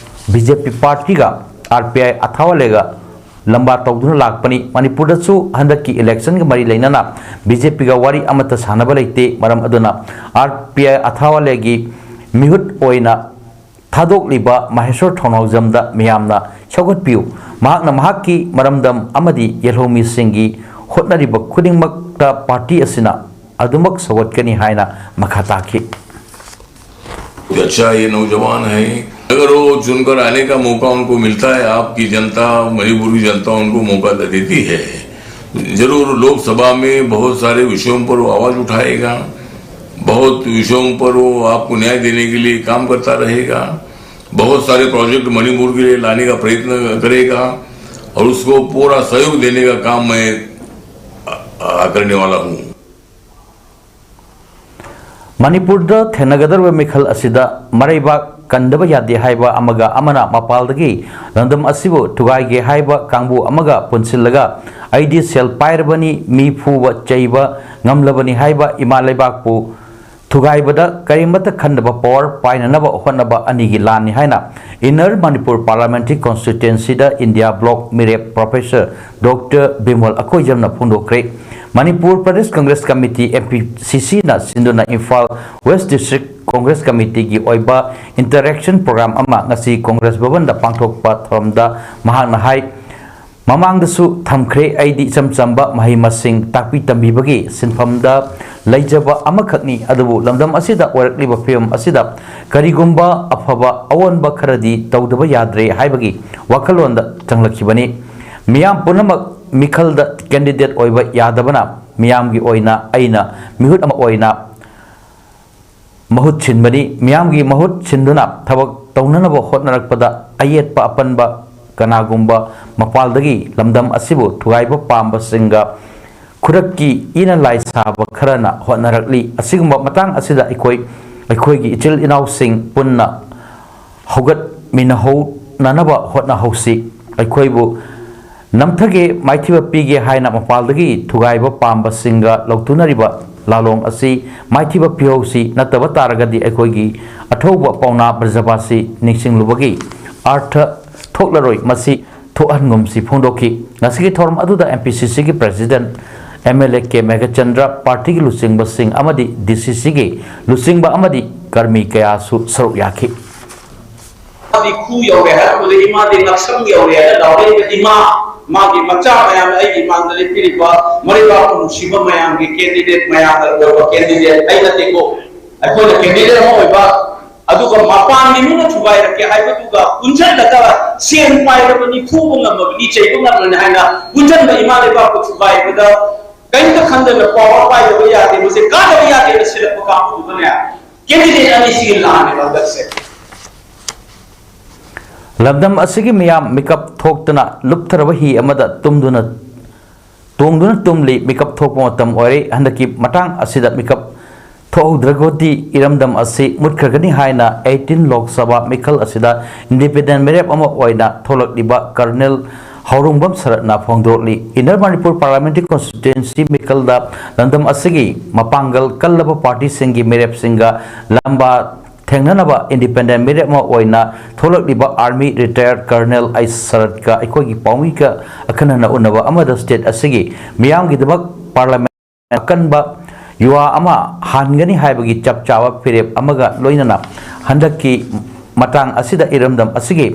ꯕꯤ ꯖꯦ ꯄꯤ ꯄꯥꯔꯇꯤꯒ ꯑꯥꯔ ꯄꯤ ꯑꯥꯏ ꯑꯊꯥꯋꯥꯂꯦꯒ ꯂꯝꯕꯥ ꯇꯧꯗꯨꯅ ꯂꯥꯛꯄꯅꯤ꯫ ꯃꯅꯤꯄꯨꯔꯗꯁꯨ ꯍꯟꯗꯛꯀꯤ ꯏꯂꯦꯛꯁꯟꯒ ꯃꯔꯤ ꯂꯩꯅꯅ ꯕꯤ ꯖꯦ ꯄꯤꯒ ꯋꯥꯔꯤ ꯑꯃꯠꯇ ꯁꯥꯟꯅꯕ ꯂꯩꯇꯦ꯫ ꯃꯔꯝ ꯑꯗꯨꯅ ꯑꯥꯔ ꯄꯤ ꯑꯥꯏ ꯑꯊꯥꯋꯥꯂꯦꯒꯤ ꯃꯤꯍꯨꯠ ꯑꯣꯏꯅ ꯊꯥꯗꯣꯛꯂꯤꯕ ꯃꯍꯦꯁ꯭ꯋꯔ ꯊꯣꯡꯅꯥꯎꯖꯝꯗ ꯃꯤꯌꯥꯝꯅ ꯁꯧꯒꯠꯄꯤꯌꯨ꯫ ꯃꯍꯥꯛꯅ ꯃꯍꯥꯛꯀꯤ ꯃꯔꯝꯗꯝ ꯑꯃꯗꯤ ꯌꯦꯜꯍꯧꯃꯤꯁꯤꯡꯒꯤ ꯍꯣꯠꯅꯔꯤꯕ ꯈꯨꯗꯤꯡꯃꯛꯇ ꯄꯥꯔꯇꯤ ꯑꯁꯤꯅ ꯑꯗꯨꯃꯛ ꯁꯧꯒꯠꯀꯅꯤ ꯍꯥꯏꯅ ꯃꯈꯥ ꯇꯥꯈꯤ꯫ अच्छा, ये नौजवान हैं, अगर वो चुनकर आने का मौका उनको मिलता है, आपकी जनता, मणिपुर की जनता उनको मौका दे देती है, जरूर लोकसभा में बहुत सारे विषयों पर वो आवाज उठाएगा, बहुत विषयों पर वो आपको न्याय देने के लिए काम करता रहेगा, बहुत सारे प्रोजेक्ट मणिपुर के लिए लाने का प्रयत्न करेगा और उसको पूरा सहयोग देने का काम मैं आ, आ, करने वाला हूँ। ꯃꯅꯤꯄꯨꯔꯗ ꯊꯦꯡꯅꯒꯗꯧꯔꯤꯕ ꯃꯤꯈꯜ ꯑꯁꯤꯗ ꯃꯔꯩꯕꯥꯛ ꯀꯟꯗꯕ ꯌꯥꯗꯦ ꯍꯥꯏꯕ ꯑꯃꯒ, ꯑꯃꯅ ꯃꯄꯥꯜꯗꯒꯤ ꯂꯝꯗꯝ ꯑꯁꯤꯕꯨ ꯊꯨꯒꯥꯏꯒꯦ ꯍꯥꯏꯕ ꯀꯥꯡꯕꯨ ꯑꯃꯒ ꯄꯨꯟꯁꯤꯜꯂꯒ, "ꯑꯩꯗꯤ ꯁꯦꯜ ꯄꯥꯏꯔꯕꯅꯤ, ꯃꯤ ꯐꯨꯕ ꯆꯩꯕ ꯉꯝꯂꯕꯅꯤ" ꯍꯥꯏꯕ ꯏꯃꯥ ꯂꯩꯕꯥꯛꯄꯨ ꯊꯨꯒꯥꯏꯕꯗ ꯀꯔꯤꯃꯠꯇ ꯈꯟꯗꯕ ꯄꯋꯥꯔ ꯄꯥꯏꯅꯅꯕ ꯍꯣꯠꯅꯕ ꯑꯅꯤꯒꯤ ꯂꯥꯟꯅꯤ ꯍꯥꯏꯅ Inner Manipur Parliamentary Constituencyꯗ India Bloc ꯃꯤꯔꯦꯞ Professor Doctor ꯕꯤꯃꯣꯜ ꯑꯀꯣꯏꯖꯝꯅ ꯐꯣꯡꯗꯣꯛꯈ꯭ꯔꯦ꯫ ꯃꯅꯤꯄꯨꯔ ꯄ꯭ꯔꯗꯦꯁ ꯀꯪꯒ꯭ꯔꯦꯁ ꯀꯃꯤꯇꯤ, MPCCꯅ ꯁꯤꯟꯗꯨꯅ ꯏꯝꯐꯥꯜ West District Congress Committeeꯒꯤ ꯑꯣꯏꯕ interaction program ꯑꯃ ꯉꯁꯤ ꯀꯪꯒ꯭ꯔꯦꯁ ꯚꯕꯟꯗ ꯄꯥꯡꯊꯣꯛꯄ ꯊꯧꯔꯝꯗ ꯃꯍꯥꯛꯅ ꯍꯥꯏ, "ꯃꯃꯥꯡꯗꯁꯨ ꯊꯝꯈ꯭ꯔꯦ, ꯑꯩꯗꯤ ꯏꯆꯝ ꯆꯝꯕ ꯃꯍꯩ ꯃꯁꯤꯡ ꯇꯥꯛꯄꯤ ꯇꯝꯕꯤꯕꯒꯤ ꯁꯤꯟꯐꯝꯗ ꯂꯩꯖꯕ ꯑꯃꯈꯛꯅꯤ, ꯑꯗꯨꯕꯨ ꯂꯝꯗꯝ ꯑꯁꯤꯗ ꯑꯣꯏꯔꯛꯂꯤꯕ ꯐꯤꯕꯝ ꯑꯁꯤꯗ ꯀꯔꯤꯒꯨꯝꯕ ꯑꯐꯕ ꯑꯑꯣꯟꯕ ꯈꯔꯗꯤ ꯇꯧꯗꯕ ꯌꯥꯗ꯭ꯔꯦ" ꯍꯥꯏꯕꯒꯤ ꯋꯥꯈꯜꯂꯣꯟꯗ ꯆꯪꯂꯛꯈꯤꯕꯅꯤ꯫ ꯃꯤꯌꯥꯝ ꯄꯨꯝꯅꯃꯛ ꯃꯤꯈꯜꯗ candidate ꯑꯣꯏꯕ ꯌꯥꯗꯕꯅ ꯃꯤꯌꯥꯝꯒꯤ ꯑꯣꯏꯅ ꯑꯩꯅ ꯃꯤꯍꯨꯠ ꯑꯃ ꯑꯣꯏꯅ ꯃꯍꯨꯠ ꯁꯤꯟꯕꯅꯤ꯫ ꯃꯤꯌꯥꯝꯒꯤ ꯃꯍꯨꯠ ꯁꯤꯟꯗꯨꯅ ꯊꯕꯛ ꯇꯧꯅꯅꯕ ꯍꯣꯠꯅꯔꯛꯄꯗ ꯑꯌꯦꯠꯄ ꯑꯄꯟꯕ ꯀꯅꯥꯒꯨꯝꯕ ꯃꯄꯥꯜꯗꯒꯤ ꯂꯝꯗꯝ ꯑꯁꯤꯕꯨ ꯊꯨꯒꯥꯏꯕ ꯄꯥꯝꯕꯁꯤꯡꯒ ꯈꯨꯗꯛꯀꯤ ꯏꯅ ꯂꯥꯏ ꯁꯥꯕ ꯈꯔꯅ ꯍꯣꯠꯅꯔꯛꯂꯤ꯫ ꯑꯁꯤꯒꯨꯝꯕ ꯃꯇꯥꯡ ꯑꯁꯤꯗ ꯑꯩꯈꯣꯏ, ꯑꯩꯈꯣꯏꯒꯤ ꯏꯆꯤꯜ ꯏꯅꯥꯎꯁꯤꯡ ꯄꯨꯟꯅ ꯍꯧꯒꯠꯃꯤꯟꯅꯍꯧꯅꯅꯕ ꯍꯣꯠꯅꯍꯧꯁꯤ꯫ ꯑꯩꯈꯣꯏꯕꯨ ꯅꯝꯊꯒꯦ, ꯃꯥꯏꯊꯤꯕ ꯄꯤꯒꯦ ꯍꯥꯏꯅ ꯃꯄꯥꯜꯗꯒꯤ ꯊꯨꯒꯥꯏꯕ ꯄꯥꯝꯕꯁꯤꯡꯒ ꯂꯧꯊꯨꯅꯔꯤꯕ ꯂꯥꯂꯣꯡ ꯑꯁꯤ ꯃꯥꯏꯊꯤꯕ ꯄꯤꯍꯧꯁꯤ꯫ ꯅꯠꯇꯕ ꯇꯥꯔꯒꯗꯤ ꯑꯩꯈꯣꯏꯒꯤ ꯑꯊꯧꯕ ꯄꯥꯎꯅꯥ ꯕ꯭ꯔꯖꯕꯥꯁꯤ ꯅꯤꯡꯁꯤꯡꯂꯨꯕꯒꯤ ꯑꯔꯊ ꯊꯣꯛꯂꯔꯣꯏ꯫ ꯃꯁꯤ ꯊꯣꯛꯍꯟꯒꯨꯝꯁꯤ ꯐꯣꯡꯗꯣꯛꯈꯤ꯫ ꯉꯁꯤꯒꯤ ꯊꯧꯔꯝ ꯑꯗꯨꯗ MPCCꯒꯤ President MLA ꯀꯦ ꯃꯦꯘꯆꯟꯗ꯭ꯔ, ꯄꯥꯔꯇꯤꯒꯤ ꯂꯨꯆꯤꯡꯕꯁꯤꯡ ꯑꯃꯗꯤ DCCꯒꯤ ꯂꯨꯆꯤꯡꯕ ꯑꯃꯗꯤ ꯀꯔꯃꯤ ꯀꯌꯥꯁꯨ ꯁꯔꯨꯛ ꯌꯥꯈꯤ꯫ ꯏꯃꯥꯗꯤ ꯈꯨ ꯌꯧꯔꯦ ꯍꯥꯏꯔꯝꯕꯗ, ꯏꯃꯥꯗꯤ ꯉꯛꯁꯪ ꯌꯧꯔꯦ ꯍꯥꯏꯅ ꯂꯥꯎꯔꯛꯏꯕ ꯏꯃꯥ, ꯃꯥꯒꯤ ꯃꯆꯥ ꯃꯌꯥꯝ, ꯑꯩꯒꯤ ꯏꯃꯥꯡꯗ ꯂꯦꯞꯄꯤꯔꯤꯕ ꯃꯔꯩꯕꯥꯛꯄꯨ ꯅꯨꯡꯁꯤꯕ ꯃꯌꯥꯝꯒꯤ candidate, ꯃꯌꯥꯝꯅ ꯑꯣꯏꯕ candidate ꯑꯩ ꯅꯠꯇꯦꯀꯣ꯫ ꯑꯩꯈꯣꯏꯅ candidate ꯑꯃ ꯑꯣꯏꯕ, ꯑꯗꯨꯒ ꯃꯄꯥꯟꯒꯤ ꯃꯤꯅ ꯊꯨꯒꯥꯏꯔꯛꯀꯦ ꯍꯥꯏꯕꯗꯨꯒ ꯄꯨꯟꯁꯤꯜꯂꯒ ꯁꯦꯟ ꯄꯥꯏꯔꯕꯅꯤ, ꯐꯨꯕ ꯉꯝꯃꯕꯅꯤ, ꯆꯩꯕ ꯉꯝꯃꯕꯅꯤ ꯍꯥꯏꯅ ꯄꯨꯟꯁꯤꯟꯕ ꯏꯃꯥ ꯂꯩꯕꯥꯛꯄꯨ ꯊꯨꯒꯥꯏꯕꯗ ꯀꯔꯤꯝꯇ ꯈꯟꯗꯅ power ꯄꯥꯏꯗꯕ ꯌꯥꯗꯦ, ꯃꯁꯦ ꯀꯥꯗꯕ ꯌꯥꯗꯦꯅ ꯁꯤꯜꯂꯛꯄ ꯀꯥꯡꯕꯨꯗꯨꯒꯅꯦ, candidate ꯑꯅꯤꯁꯤꯒꯤ ꯂꯥꯟꯅꯦꯕ ꯍꯟꯗꯛꯁꯦ꯫ ꯂꯝꯗꯝ ꯑꯁꯤꯒꯤ ꯃꯤꯌꯥꯝ ꯃꯤꯀꯞ ꯊꯣꯛꯇꯅ ꯂꯨꯞꯊꯔꯕ ꯍꯤ ꯑꯃꯗ ꯇꯨꯝꯗꯨꯅ, ꯇꯣꯡꯗꯨꯅ ꯇꯨꯝꯂꯤ꯫ ꯃꯤꯀꯞ ꯊꯣꯛꯄ ꯃꯇꯝ ꯑꯣꯏꯔꯦ꯫ ꯍꯟꯗꯛꯀꯤ ꯃꯇꯥꯡ ꯑꯁꯤꯗ ꯃꯤꯀꯞ ꯊꯣꯛꯍꯧꯗ꯭ꯔꯒꯗꯤ ꯏꯔꯝꯗꯝ ꯑꯁꯤ ꯃꯨꯠꯈ꯭ꯔꯒꯅꯤ ꯍꯥꯏꯅ eighteen ꯂꯣꯛ ꯁꯚꯥ ꯃꯤꯈꯜ ꯑꯁꯤꯗ independent ꯃꯤꯔꯦꯞ ꯑꯃ ꯑꯣꯏꯅ ꯊꯣꯛꯂꯛꯂꯤꯕ ꯀꯔꯅꯦꯜ ꯍꯧꯔꯣꯡꯕꯝ ꯁꯔꯠꯅ ꯐꯣꯡꯗꯣꯛꯂꯤ꯫ Inner Manipur Parliamentary Constituency ꯃꯤꯈꯜꯗ ꯂꯝꯗꯝ ꯑꯁꯤꯒꯤ ꯃꯄꯥꯡꯒꯜ ꯀꯜꯂꯕ ꯄꯥꯔꯇꯤꯁꯤꯡꯒꯤ ꯃꯤꯔꯦꯞꯁꯤꯡꯒ ꯂꯝꯕꯥ ꯊꯦꯡꯅꯅꯕ independent ꯃꯤꯔꯦꯞ ꯑꯃ ꯑꯣꯏꯅ ꯊꯣꯛꯂꯛꯂꯤꯕ Army Retired Colonel ꯑꯩꯆ ꯁꯔꯠꯀ ꯑꯩꯈꯣꯏꯒꯤ ꯄꯥꯎꯃꯤꯒ ꯑꯈꯟꯅꯅ ꯎꯅꯕ ꯑꯃꯗ state ꯑꯁꯤꯒꯤ ꯃꯤꯌꯥꯝꯒꯤꯗꯃꯛ Parliament ꯑꯀꯟꯕ ꯌꯨꯍꯥ ꯑꯃ ꯍꯥꯟꯒꯅꯤ ꯍꯥꯏꯕꯒꯤ ꯆꯞ ꯆꯥꯕ ꯐꯤꯔꯦꯞ ꯑꯃꯒ ꯂꯣꯏꯅꯅ ꯍꯟꯗꯛꯀꯤ ꯃꯇꯥꯡ ꯑꯁꯤꯗ ꯏꯔꯝꯗꯝ ꯑꯁꯤꯒꯤ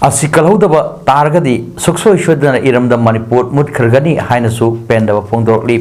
ꯑꯁꯤ ꯀꯜꯍꯧꯗꯕ ꯇꯥꯔꯒꯗꯤ ꯁꯨꯛꯁꯣꯏ ꯁꯣꯏꯗꯅ ꯏꯔꯝꯗꯝ ꯃꯅꯤꯄꯨꯔ ꯃꯨꯠꯈ꯭ꯔꯒꯅꯤ ꯍꯥꯏꯅꯁꯨ ꯄꯦꯟꯗꯕ ꯐꯣꯡꯗꯣꯔꯛꯂꯤ꯫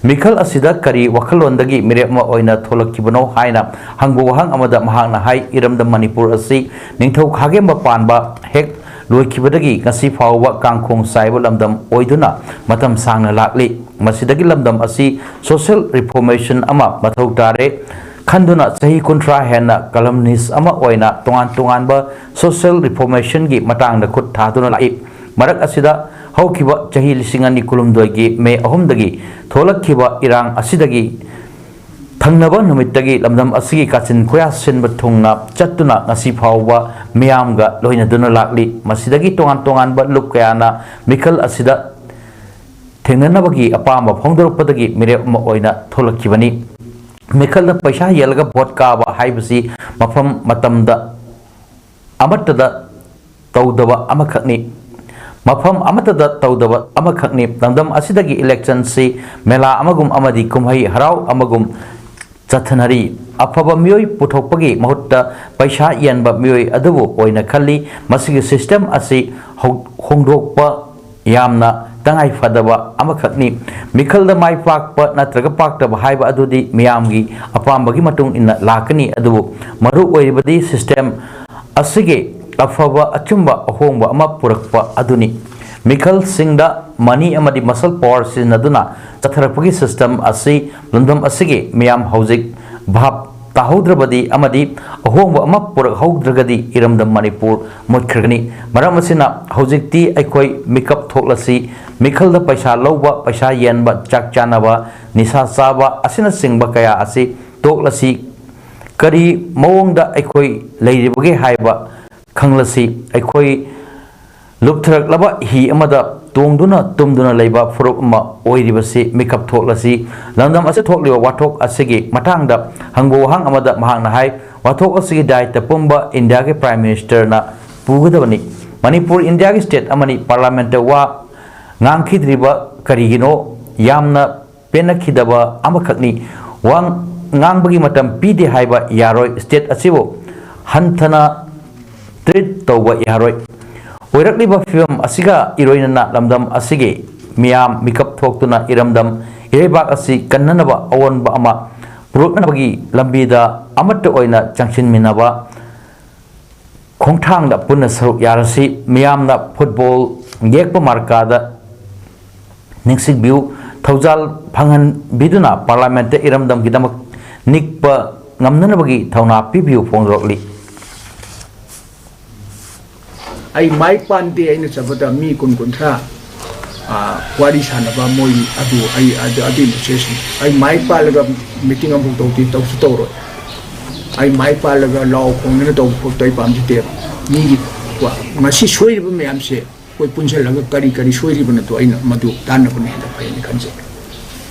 ꯃꯤꯈꯜ ꯑꯁꯤꯗ ꯀꯔꯤ ꯋꯥꯈꯜꯂꯣꯟꯗꯒꯤ ꯃꯤꯔꯦꯞ ꯑꯃ ꯑꯣꯏꯅ ꯊꯣꯛꯂꯛꯈꯤꯕꯅꯣ ꯍꯥꯏꯅ ꯍꯪꯕ ꯋꯥꯍꯪ ꯑꯃꯗ ꯃꯍꯥꯛꯅ ꯍꯥꯏ, ꯏꯔꯝꯗꯝ ꯃꯅꯤꯄꯨꯔ ꯑꯁꯤ ꯅꯤꯡꯊꯧ ꯈꯥꯒꯦꯝꯕ ꯄꯥꯟꯕ ꯍꯦꯛ ꯂꯣꯏꯈꯤꯕꯗꯒꯤ ꯉꯁꯤ ꯐꯥꯎꯕ ꯀꯥꯡꯈꯣꯡ ꯆꯥꯏꯕ ꯂꯝꯗꯝ ꯑꯣꯏꯗꯨꯅ ꯃꯇꯝ ꯁꯥꯡꯅ ꯂꯥꯛꯂꯤ꯫ ꯃꯁꯤꯗꯒꯤ ꯂꯝꯗꯝ ꯑꯁꯤ social reformation ꯑꯃ ꯃꯊꯧ ꯇꯥꯔꯦ ꯈꯟꯗꯨꯅ ꯆꯍꯤ ꯀꯨꯟꯊ꯭ꯔꯥ ꯍꯦꯟꯅ columnist ꯑꯃ ꯑꯣꯏꯅ ꯇꯣꯉꯥꯟ ꯇꯣꯉꯥꯟꯕ social reformationꯒꯤ ꯃꯇꯥꯡꯗ ꯈꯨꯠ ꯊꯥꯗꯨꯅ ꯂꯥꯛꯏ꯫ ꯃꯔꯛ ꯑꯁꯤꯗ ꯍꯧꯈꯤꯕ ꯆꯍꯤ ꯂꯤꯁꯤꯡ ꯑꯅꯤ ꯀꯨꯟꯍꯨꯝꯗꯣꯏꯒꯤ ꯃꯦ ꯑꯍꯨꯝꯗꯒꯤ ꯊꯣꯛꯂꯛꯈꯤꯕ ꯏꯔꯥꯡ ꯑꯁꯤꯗꯒꯤ ꯊꯪꯅꯕ ꯅꯨꯃꯤꯠꯇꯒꯤ ꯂꯝꯗꯝ ꯑꯁꯤꯒꯤ ꯀꯥꯆꯤꯟ ꯀꯣꯌꯥ ꯁꯤꯟꯕ ꯊꯨꯡꯅ ꯆꯠꯇꯨꯅ ꯉꯁꯤ ꯐꯥꯎꯕ ꯃꯤꯌꯥꯝꯒ ꯂꯣꯏꯅꯗꯨꯅ ꯂꯥꯛꯂꯤ꯫ ꯃꯁꯤꯗꯒꯤ ꯇꯣꯉꯥꯟ ꯇꯣꯉꯥꯟꯕ ꯂꯨꯞ ꯀꯌꯥꯅ ꯃꯤꯈꯜ ꯑꯁꯤꯗ ꯊꯦꯡꯅꯅꯕꯒꯤ ꯑꯄꯥꯝꯕ ꯐꯣꯡꯗꯣꯔꯛꯄꯗꯒꯤ ꯃꯤꯔꯦꯞ ꯑꯃ ꯑꯣꯏꯅ ꯊꯣꯛꯂꯛꯈꯤꯕꯅꯤ꯫ ꯃꯤꯈꯜꯗ ꯄꯩꯁꯥ ꯌꯦꯜꯂꯒ ꯚꯣꯠ ꯀꯥꯕ ꯍꯥꯏꯕꯁꯤ ꯃꯐꯝ ꯃꯇꯝꯗ ꯑꯃꯠꯇꯗ ꯇꯧꯗꯕ ꯑꯃꯈꯛꯅꯤ꯫ ꯃꯐꯝ ꯑꯃꯠꯇꯗ ꯇꯧꯗꯕ ꯑꯃꯈꯛꯅꯤ꯫ ꯂꯝꯗꯝ ꯑꯁꯤꯗꯒꯤ electionꯁꯤ ꯃꯦꯂꯥ ꯑꯃꯒꯨꯝ ꯑꯃꯗꯤ ꯀꯨꯝꯍꯩ ꯍꯔꯥꯎ ꯑꯃꯒꯨꯝ ꯆꯠꯊꯅꯔꯤ꯫ ꯑꯐꯕ ꯃꯤꯑꯣꯏ ꯄꯨꯊꯣꯛꯄꯒꯤ ꯃꯍꯨꯠꯇ ꯄꯩꯁꯥ ꯌꯦꯟꯕ ꯃꯤꯑꯣꯏ ꯑꯗꯨꯕꯨ ꯑꯣꯏꯅ ꯈꯜꯂꯤ꯫ ꯃꯁꯤꯒꯤ system ꯑꯁꯤ ꯍꯧ-, ꯍꯣꯡꯗꯣꯛꯄ ꯌꯥꯝꯅ ꯇꯉꯥꯏ ꯐꯗꯕ ꯑꯃꯈꯛꯅꯤ꯫ ꯃꯤꯈꯜꯗ ꯃꯥꯏ ꯄꯥꯛꯄ ꯅꯠꯇ꯭ꯔꯒ ꯄꯥꯛꯇꯕ ꯍꯥꯏꯕ ꯑꯗꯨꯗꯤ ꯃꯤꯌꯥꯝꯒꯤ ꯑꯄꯥꯝꯕꯒꯤ ꯃꯇꯨꯡ ꯏꯟꯅ ꯂꯥꯛꯀꯅꯤ, ꯑꯗꯨꯕꯨ ꯃꯔꯨ ꯑꯣꯏꯔꯤꯕꯗꯤ system ꯑꯁꯤꯒꯤ ꯑꯐꯕ ꯑꯆꯨꯝꯕ ꯑꯍꯣꯡꯕ ꯑꯃ ꯄꯨꯔꯛꯄ ꯑꯗꯨꯅꯤ꯫ ꯃꯤꯈꯜꯁꯤꯡꯗ money ꯑꯃꯗꯤ muscle power ꯁꯤꯖꯤꯟꯅꯗꯨꯅ ꯆꯠꯊꯔꯛꯄꯒꯤ system ꯑꯁꯤ ꯂꯝꯗꯝ ꯑꯁꯤꯒꯤ ꯃꯤꯌꯥꯝ ꯍꯧꯖꯤꯛ ꯚꯥꯞ ꯇꯥꯍꯧꯗ꯭ꯔꯕꯗꯤ ꯑꯃꯗꯤ ꯑꯍꯣꯡꯕ ꯑꯃ ꯄꯨꯔꯛꯍꯧꯗ꯭ꯔꯒꯗꯤ ꯏꯔꯝꯗꯝ ꯃꯅꯤꯄꯨꯔ ꯃꯨꯠꯈ꯭ꯔꯒꯅꯤ꯫ ꯃꯔꯝ ꯑꯁꯤꯅ ꯍꯧꯖꯤꯛꯇꯤ ꯑꯩꯈꯣꯏ ꯃꯤꯀꯞ ꯊꯣꯛꯂꯁꯤ, ꯃꯤꯈꯜꯗ ꯄꯩꯁꯥ ꯂꯧꯕ, ꯄꯩꯁꯥ ꯌꯦꯟꯕ, ꯆꯥꯛ ꯆꯥꯅꯕ, ꯅꯤꯁꯥ ꯆꯥꯕ ꯑꯁꯤꯅꯆꯤꯡꯕ ꯀꯌꯥ ꯑꯁꯤ ꯇꯣꯛꯂꯁꯤ꯫ ꯀꯔꯤ ꯃꯑꯣꯡꯗ ꯑꯩꯈꯣꯏ ꯂꯩꯔꯤꯕꯒꯦ ꯍꯥꯏꯕ ꯈꯪꯂꯁꯤ꯫ ꯑꯩꯈꯣꯏ ꯂꯨꯞꯊꯔꯛꯂꯕ ꯍꯤ ꯑꯃꯗ ꯇꯣꯡꯗꯨꯅ ꯇꯨꯝꯗꯨꯅ ꯂꯩꯕ ꯐꯨꯔꯨꯞ ꯑꯃ ꯑꯣꯏꯔꯤꯕꯁꯤ ꯃꯤꯀꯞ ꯊꯣꯛꯂꯁꯤ꯫ ꯂꯝꯗꯝ ꯑꯁꯤꯗ ꯊꯣꯛꯂꯤꯕ ꯋꯥꯊꯣꯛ ꯑꯁꯤꯒꯤ ꯃꯇꯥꯡꯗ ꯍꯪꯕ ꯋꯥꯍꯪ ꯑꯃꯗ ꯃꯍꯥꯛꯅ ꯍꯥꯏ, ꯋꯥꯊꯣꯛ ꯑꯁꯤꯒꯤ ꯗꯥꯏꯇ ꯄꯨꯝꯕ ꯏꯟꯗꯤꯌꯥꯒꯤ Prime Ministerꯅ ꯄꯨꯒꯗꯕꯅꯤ꯫ ꯃꯅꯤꯄꯨꯔ ꯏꯟꯗꯤꯌꯥꯒꯤ state ꯑꯃꯅꯤ, Parliamentꯇ ꯋꯥ ꯉꯥꯡꯈꯤꯗ꯭ꯔꯤꯕ ꯀꯔꯤꯒꯤꯅꯣ? ꯌꯥꯝꯅ ꯄꯦꯟꯅꯈꯤꯗꯕ ꯑꯃꯈꯛꯅꯤ꯫ ꯋꯥ ꯉꯥꯡꯕꯒꯤ ꯃꯇꯝ ꯄꯤꯗꯦ ꯍꯥꯏꯕ ꯌꯥꯔꯣꯏ꯫ State ꯑꯁꯤꯕꯨ ꯍꯟꯊꯅ treat ꯇꯧꯕ ꯌꯥꯔꯣꯏ꯫ ꯑꯣꯏꯔꯛꯂꯤꯕ ꯐꯤꯕꯝ ꯑꯁꯤꯒ ꯏꯔꯣꯏꯅꯅ ꯂꯝꯗꯝ ꯑꯁꯤꯒꯤ ꯃꯤꯌꯥꯝ ꯃꯤꯀꯞ ꯊꯣꯛꯇꯨꯅ ꯏꯔꯝꯗꯝ ꯏꯔꯩꯕꯥꯛ ꯑꯁꯤ ꯀꯟꯅꯅꯕ ꯑꯑꯣꯟꯕ ꯑꯃ ꯄꯨꯔꯛꯅꯕꯒꯤ ꯂꯝꯕꯤꯗ ꯑꯃꯠꯇ ꯑꯣꯏꯅ ꯆꯪꯁꯤꯟꯃꯤꯟꯅꯕ ꯈꯣꯡꯊꯥꯡꯗ ꯄꯨꯟꯅ ꯁꯔꯨꯛ ꯌꯥꯔꯁꯤ꯫ ꯃꯤꯌꯥꯝꯅ football ꯌꯦꯛꯄ ꯃꯥꯔꯀꯥꯗ ꯅꯤꯡꯁꯤꯡꯕꯤꯌꯨ꯫ ꯊꯧꯖꯥꯜ ꯐꯪꯍꯟꯕꯤꯗꯨꯅ Parliamentꯇ ꯏꯔꯝꯗꯝꯒꯤꯗꯃꯛ ꯅꯤꯛꯄ ꯉꯝꯅꯅꯕꯒꯤ ꯊꯧꯅꯥ ꯄꯤꯕꯤꯌꯨ ꯐꯣꯡꯗꯣꯔꯛꯂꯤ꯫ ꯑꯩ ꯃꯥꯏ ꯄꯥꯟꯗꯦ ꯑꯩꯅ ꯆꯠꯄꯗ ꯃꯤ ꯀꯨꯟ ꯀꯨꯟꯊ꯭ꯔꯥ, ꯑꯥ, ꯋꯥꯔꯤ ꯁꯥꯟꯅꯕ ꯃꯣꯏ ꯑꯗꯨ ꯑꯩ ꯑꯗꯨ, ꯑꯗꯨꯒꯤ messageꯅꯤ꯫ ꯑꯩ ꯃꯥꯏ ꯄꯥꯜꯂꯒ meeting ꯑꯃꯐꯥꯎ ꯇꯧꯗꯦ, ꯇꯧꯁꯨ ꯇꯧꯔꯣꯏ꯫ ꯑꯩ ꯃꯥꯏ ꯄꯥꯜꯂꯒ ꯂꯥꯎ ꯈꯣꯡꯗꯅ ꯇꯧꯕ ꯈꯣꯠꯄ ꯑꯩ ꯄꯥꯝꯖꯗꯦꯕ꯫ ꯃꯤꯒꯤ ꯋꯥ-, ꯉꯁꯤ ꯁꯣꯏꯔꯤꯕ ꯃꯌꯥꯝꯁꯦ ꯑꯩꯈꯣꯏ ꯄꯨꯟꯁꯤꯜꯂꯒ ꯀꯔꯤ ꯀꯔꯤ ꯁꯣꯏꯔꯤꯕꯅꯣꯗꯣ ꯑꯩꯅ ꯃꯗꯨ ꯇꯥꯟꯅꯕꯅ ꯍꯦꯟꯅ ꯐꯩꯅ ꯈꯟꯖꯩ꯫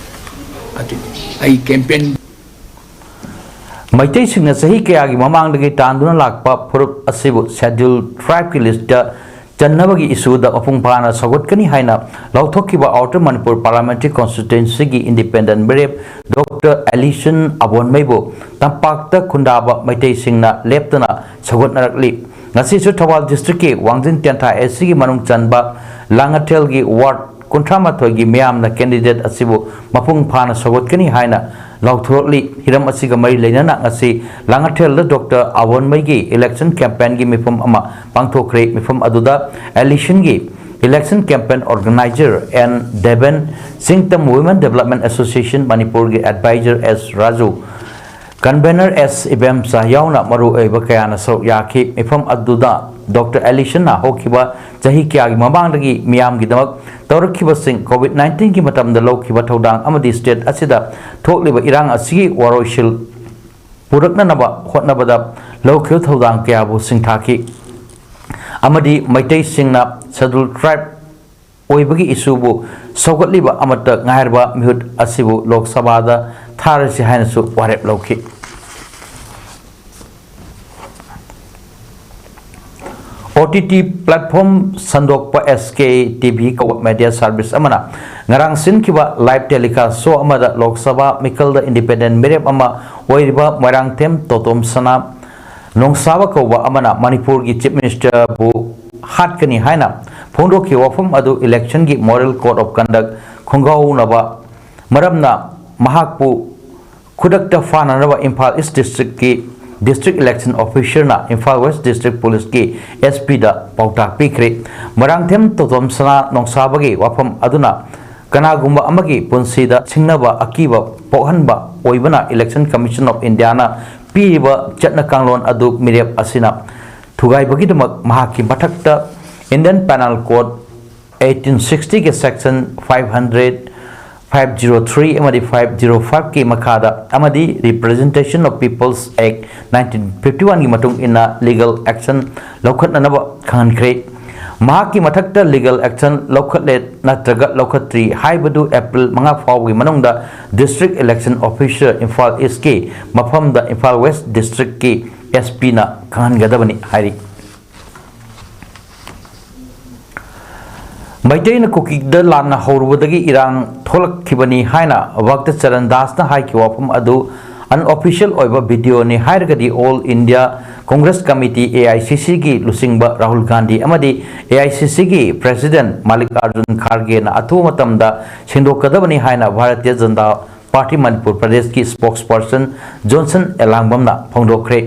ꯑꯗꯨꯅꯤ ꯑꯩ campaign ꯃꯩꯇꯩꯁꯤꯡꯅ ꯆꯍꯤ ꯀꯌꯥꯒꯤ ꯃꯃꯥꯡꯗꯒꯤ ꯇꯥꯟꯗꯨꯅ ꯂꯥꯛꯄ ꯐꯨꯔꯨꯞ ꯑꯁꯤꯕꯨ Scheduled Tribeꯀꯤ listꯇ ꯆꯟꯅꯕꯒꯤ issueꯗ ꯃꯄꯨꯡ ꯐꯥꯅ ꯁꯧꯒꯠꯀꯅꯤ ꯍꯥꯏꯅ ꯂꯥꯎꯊꯣꯛꯈꯤꯕ Outer Manipur Parliamentary Constituencyꯒꯤ independent ꯃꯤꯔꯦꯞ Doctor Alison ꯑꯕꯣꯟꯃꯩꯕꯨ ꯇꯝꯄꯥꯛꯇ ꯈꯨꯟꯗꯥꯕ ꯃꯩꯇꯩꯁꯤꯡꯅ ꯂꯦꯞꯇꯅ ꯁꯧꯒꯠꯅꯔꯛꯂꯤ꯫ ꯉꯁꯤꯁꯨ ꯊꯧꯕꯥꯜ districtꯀꯤ ꯋꯥꯡꯖꯤꯡ ꯇꯦꯟꯊꯥ ACꯒꯤ ꯃꯅꯨꯡ ꯆꯟꯕ ꯂꯥꯡꯉꯊꯦꯜꯒꯤ ward ꯀꯨꯟꯊ꯭ꯔꯥ ꯃꯥꯊꯣꯏꯒꯤ ꯃꯤꯌꯥꯝꯅ candidate ꯑꯁꯤꯕꯨ ꯃꯄꯨꯡ ꯐꯥꯅ ꯁꯧꯒꯠꯀꯅꯤ ꯍꯥꯏꯅ ꯂꯥꯎꯊꯣꯔꯛꯂꯤ꯫ ꯍꯤꯔꯝ ꯑꯁꯤꯒ ꯃꯔꯤ ꯂꯩꯅꯅ ꯉꯁꯤ ꯂꯥꯡꯉꯊꯦꯜꯗ Doctor ꯑꯕꯣꯟꯃꯩꯒꯤ election campaignꯒꯤ ꯃꯤꯐꯝ ꯑꯃ ꯄꯥꯡꯊꯣꯛꯈ꯭ꯔꯦ꯫ ꯃꯤꯐꯝ ꯑꯗꯨꯗ Alisonꯒꯤ election campaign organizer N Deben, ꯆꯤꯡꯇꯝ Women Development Association ꯃꯅꯤꯄꯨꯔꯒꯤ advisor S Raju, Convener S ꯏꯕꯦꯝꯆꯥ ꯌꯥꯎꯅ ꯃꯔꯨꯑꯣꯏꯕ ꯀꯌꯥꯅ ꯁꯔꯨꯛ ꯌꯥꯈꯤ꯫ ꯃꯤꯐꯝ ꯑꯗꯨꯗ ꯗꯣꯛꯇꯔ ꯑꯦꯂꯤꯁꯟꯅ ꯍꯧꯈꯤꯕ ꯆꯍꯤ ꯀꯌꯥꯒꯤ ꯃꯃꯥꯡꯗꯒꯤ ꯃꯤꯌꯥꯝꯒꯤꯗꯃꯛ ꯇꯧꯔꯛꯈꯤꯕꯁꯤꯡ, ꯀꯣꯚꯤꯗ ꯅꯥꯏꯟꯇꯤꯟꯒꯤ ꯃꯇꯝꯗ ꯂꯧꯈꯤꯕ ꯊꯧꯗꯥꯡ ꯑꯃꯗꯤ ꯁ꯭ꯇꯦꯠ ꯑꯁꯤꯗ ꯊꯣꯛꯂꯤꯕ ꯏꯔꯥꯡ ꯑꯁꯤꯒꯤ ꯋꯥꯔꯣꯏꯁꯤꯜ ꯄꯨꯔꯛꯅꯅꯕ ꯍꯣꯠꯅꯕꯗ ꯂꯧꯈꯤꯕ ꯊꯧꯗꯥꯡ ꯀꯌꯥꯕꯨ ꯁꯤꯡꯊꯥꯈꯤ ꯑꯃꯗꯤ ꯃꯩꯇꯩꯁꯤꯡꯅ ꯁꯦꯗꯨꯜ ꯇ꯭ꯔꯥꯏꯕ ꯑꯣꯏꯕꯒꯤ ꯏꯁꯨꯕꯨ ꯁꯧꯒꯠꯂꯤꯕ ꯑꯃꯠꯇ ꯉꯥꯏꯔꯕ ꯃꯤꯍꯨꯠ ꯑꯁꯤꯕꯨ ꯂꯣꯛ ꯁꯚꯥꯗ ꯊꯥꯔꯁꯤ ꯍꯥꯏꯅꯁꯨ ꯋꯥꯔꯦꯞ ꯂꯧꯈꯤ꯫ ꯑꯣ ꯇꯤ ꯇꯤ ꯄ꯭ꯂꯦꯠꯐꯣꯝ ꯁꯟꯗꯣꯛꯄ ꯑꯦꯁ ꯀꯦ ꯇꯤ ꯚꯤ ꯀꯧꯕ ꯃꯦꯗꯤꯌꯥ ꯁꯥꯔꯚꯤꯁ ꯑꯃꯅ ꯉꯔꯥꯡ ꯁꯤꯟꯈꯤꯕ ꯂꯥꯏꯚ ꯇꯦꯂꯤꯀꯥꯁ ꯁꯣ ꯑꯃꯗ ꯂꯣꯛ ꯁꯚꯥ ꯃꯤꯈꯜꯗ ꯏꯟꯗꯤꯄꯦꯟꯗꯦꯟ ꯃꯤꯔꯦꯞ ꯑꯃ ꯑꯣꯏꯔꯤꯕ ꯃꯣꯏꯔꯥꯡꯊꯦꯝ ꯇꯣꯇꯣꯝ ꯁꯅꯥ ꯅꯣꯡꯁꯥꯕ ꯀꯧꯕ ꯑꯃꯅ ꯃꯅꯤꯄꯨꯔꯒꯤ ꯆꯤꯐ ꯃꯤꯅꯤꯁꯇꯔꯕꯨ ꯍꯥꯠꯀꯅꯤ ꯍꯥꯏꯅ ꯐꯣꯡꯗꯣꯛꯈꯤꯕ ꯋꯥꯐꯝ ꯑꯗꯨ ꯏꯂꯦꯛꯁꯟꯒꯤ ꯃꯣꯔꯦꯜ ꯀꯣꯗ ꯑꯣꯐ ꯀꯟꯗꯛ ꯈꯣꯡꯒꯥꯎꯅꯕ ꯃꯔꯝꯅ ꯃꯍꯥꯛꯄꯨ ꯈꯨꯗꯛꯇ ꯐꯥꯅꯅꯕ ꯏꯝꯐꯥꯜ ꯏꯁ ꯗꯤꯁꯇ꯭ꯔꯤꯛꯀꯤ ꯗꯤꯁꯇ꯭ꯔꯤꯛ ꯏꯂꯦꯛꯁꯟ ꯑꯣꯐꯤꯁꯔꯅ ꯏꯝꯐꯥꯜ ꯋꯦꯁ ꯗꯤꯁꯇ꯭ꯔꯤꯛ ꯄꯨꯂꯤꯁꯀꯤ ꯑꯦꯁ ꯄꯤꯗ ꯄꯥꯎꯇꯥꯛ ꯄꯤꯈ꯭ꯔꯦ꯫ ꯃꯣꯏꯔꯥꯡꯊꯦꯝ ꯇꯣꯇꯣꯝ ꯁꯅꯥ ꯅꯣꯡꯁꯥꯕꯒꯤ ꯋꯥꯐꯝ ꯑꯗꯨꯅ ꯀꯅꯥꯒꯨꯝꯕ ꯑꯃꯒꯤ ꯄꯨꯟꯁꯤꯗ ꯁꯤꯡꯅꯕ ꯑꯀꯤꯕ ꯄꯣꯛꯍꯟꯕ ꯑꯣꯏꯕꯅ ꯏꯂꯦꯛꯁꯟ ꯀꯃꯤꯁꯟ ꯑꯣꯐ ꯏꯟꯗꯤꯌꯥꯅ ꯄꯤꯔꯤꯕ ꯆꯠꯅ ꯀꯥꯡꯂꯣꯟ ꯑꯗꯨ ꯃꯤꯔꯦꯞ ꯑꯁꯤꯅ ꯊꯨꯒꯥꯏꯕꯒꯤꯗꯃꯛ ꯃꯍꯥꯛꯀꯤ ꯃꯊꯛꯇ ꯏꯟꯗꯤꯌꯟ ꯄꯦꯅꯦꯜ ꯀꯣꯗ ꯑꯩꯠꯇꯤꯟ ꯁꯤꯛꯁꯇꯤꯒꯤ section five hundred, five zero three ꯑꯃꯗꯤ ꯐꯥꯏꯚ ꯖꯤꯔꯣ ꯐꯥꯏꯚꯀꯤ ꯃꯈꯥꯗ ꯑꯃꯗꯤ Representation of People's Act nineteen fifty one ꯒꯤ ꯃꯇꯨꯡ ꯏꯟꯅ ꯂꯤꯒꯦꯜ ꯑꯦꯛꯁꯟ ꯂꯧꯈꯠꯅꯅꯕ ꯈꯪꯍꯟꯈ꯭ꯔꯦ꯫ ꯃꯍꯥꯛꯀꯤ ꯃꯊꯛꯇ ꯂꯤꯒꯦꯜ ꯑꯦꯛꯁꯟ ꯂꯧꯈꯠꯂꯦ ꯅꯠꯇ꯭ꯔꯒ ꯂꯧꯈꯠꯇ꯭ꯔꯤ ꯍꯥꯏꯕꯗꯨ ꯑꯦꯄ꯭ꯔꯤꯜ ꯃꯉꯥ ꯐꯥꯎꯕꯒꯤ ꯃꯅꯨꯡꯗ ꯗꯤꯁꯇ꯭ꯔꯤꯛ ꯏꯂꯦꯛꯁꯟ ꯑꯣꯐꯤꯁꯔ ꯏꯝꯐꯥꯜ ꯏꯁꯀꯤ ꯃꯐꯝꯗ ꯏꯝꯐꯥꯜ ꯋꯦꯁ ꯗꯤꯁꯇ꯭ꯔꯤꯛꯀꯤ ꯑꯦꯁ ꯄꯤꯅ ꯈꯪꯍꯟꯒꯗꯕꯅꯤ ꯍꯥꯏꯔꯤ꯫ ꯃꯩꯇꯩꯅ ꯀꯨꯀꯤꯗ ꯂꯥꯟꯅ ꯍꯧꯔꯨꯕꯗꯒꯤ ꯏꯔꯥꯡ ꯊꯣꯛꯂꯛꯈꯤꯕꯅꯤ ꯍꯥꯏꯅ ꯚꯛꯇ ꯆꯔꯟ ꯗꯥꯁꯅ ꯍꯥꯏꯈꯤꯕ ꯋꯥꯐꯝ ꯑꯗꯨ unofficial ꯑꯣꯏꯕ ꯚꯤꯗꯤꯑꯣꯅꯤ ꯍꯥꯏꯔꯒꯗꯤ All India Congress Committee, A I C C ꯒꯤ ꯂꯨꯆꯤꯡꯕ ꯔꯥꯍꯨꯜ ꯒꯥꯟꯙꯤ ꯑꯃꯗꯤ A I C C ꯒꯤ president ꯃꯥꯂꯤꯛ ꯑꯥꯔꯖꯨꯟ ꯈꯥꯔꯒꯦꯅ ꯑꯊꯨꯕ ꯃꯇꯝꯗ ꯁꯦꯡꯗꯣꯛꯀꯗꯕꯅꯤ ꯍꯥꯏꯅ ꯚꯥꯔꯇꯤꯌ ꯖꯅꯇꯥ ꯄꯥꯔꯇꯤ ꯃꯅꯤꯄꯨꯔ ꯄ꯭ꯔꯗꯦꯁꯀꯤ spokesperson ꯖꯣꯟꯁꯟ ꯑꯦꯂꯥꯡꯕꯝꯅ ꯐꯣꯡꯗꯣꯛꯈ꯭ꯔꯦ꯫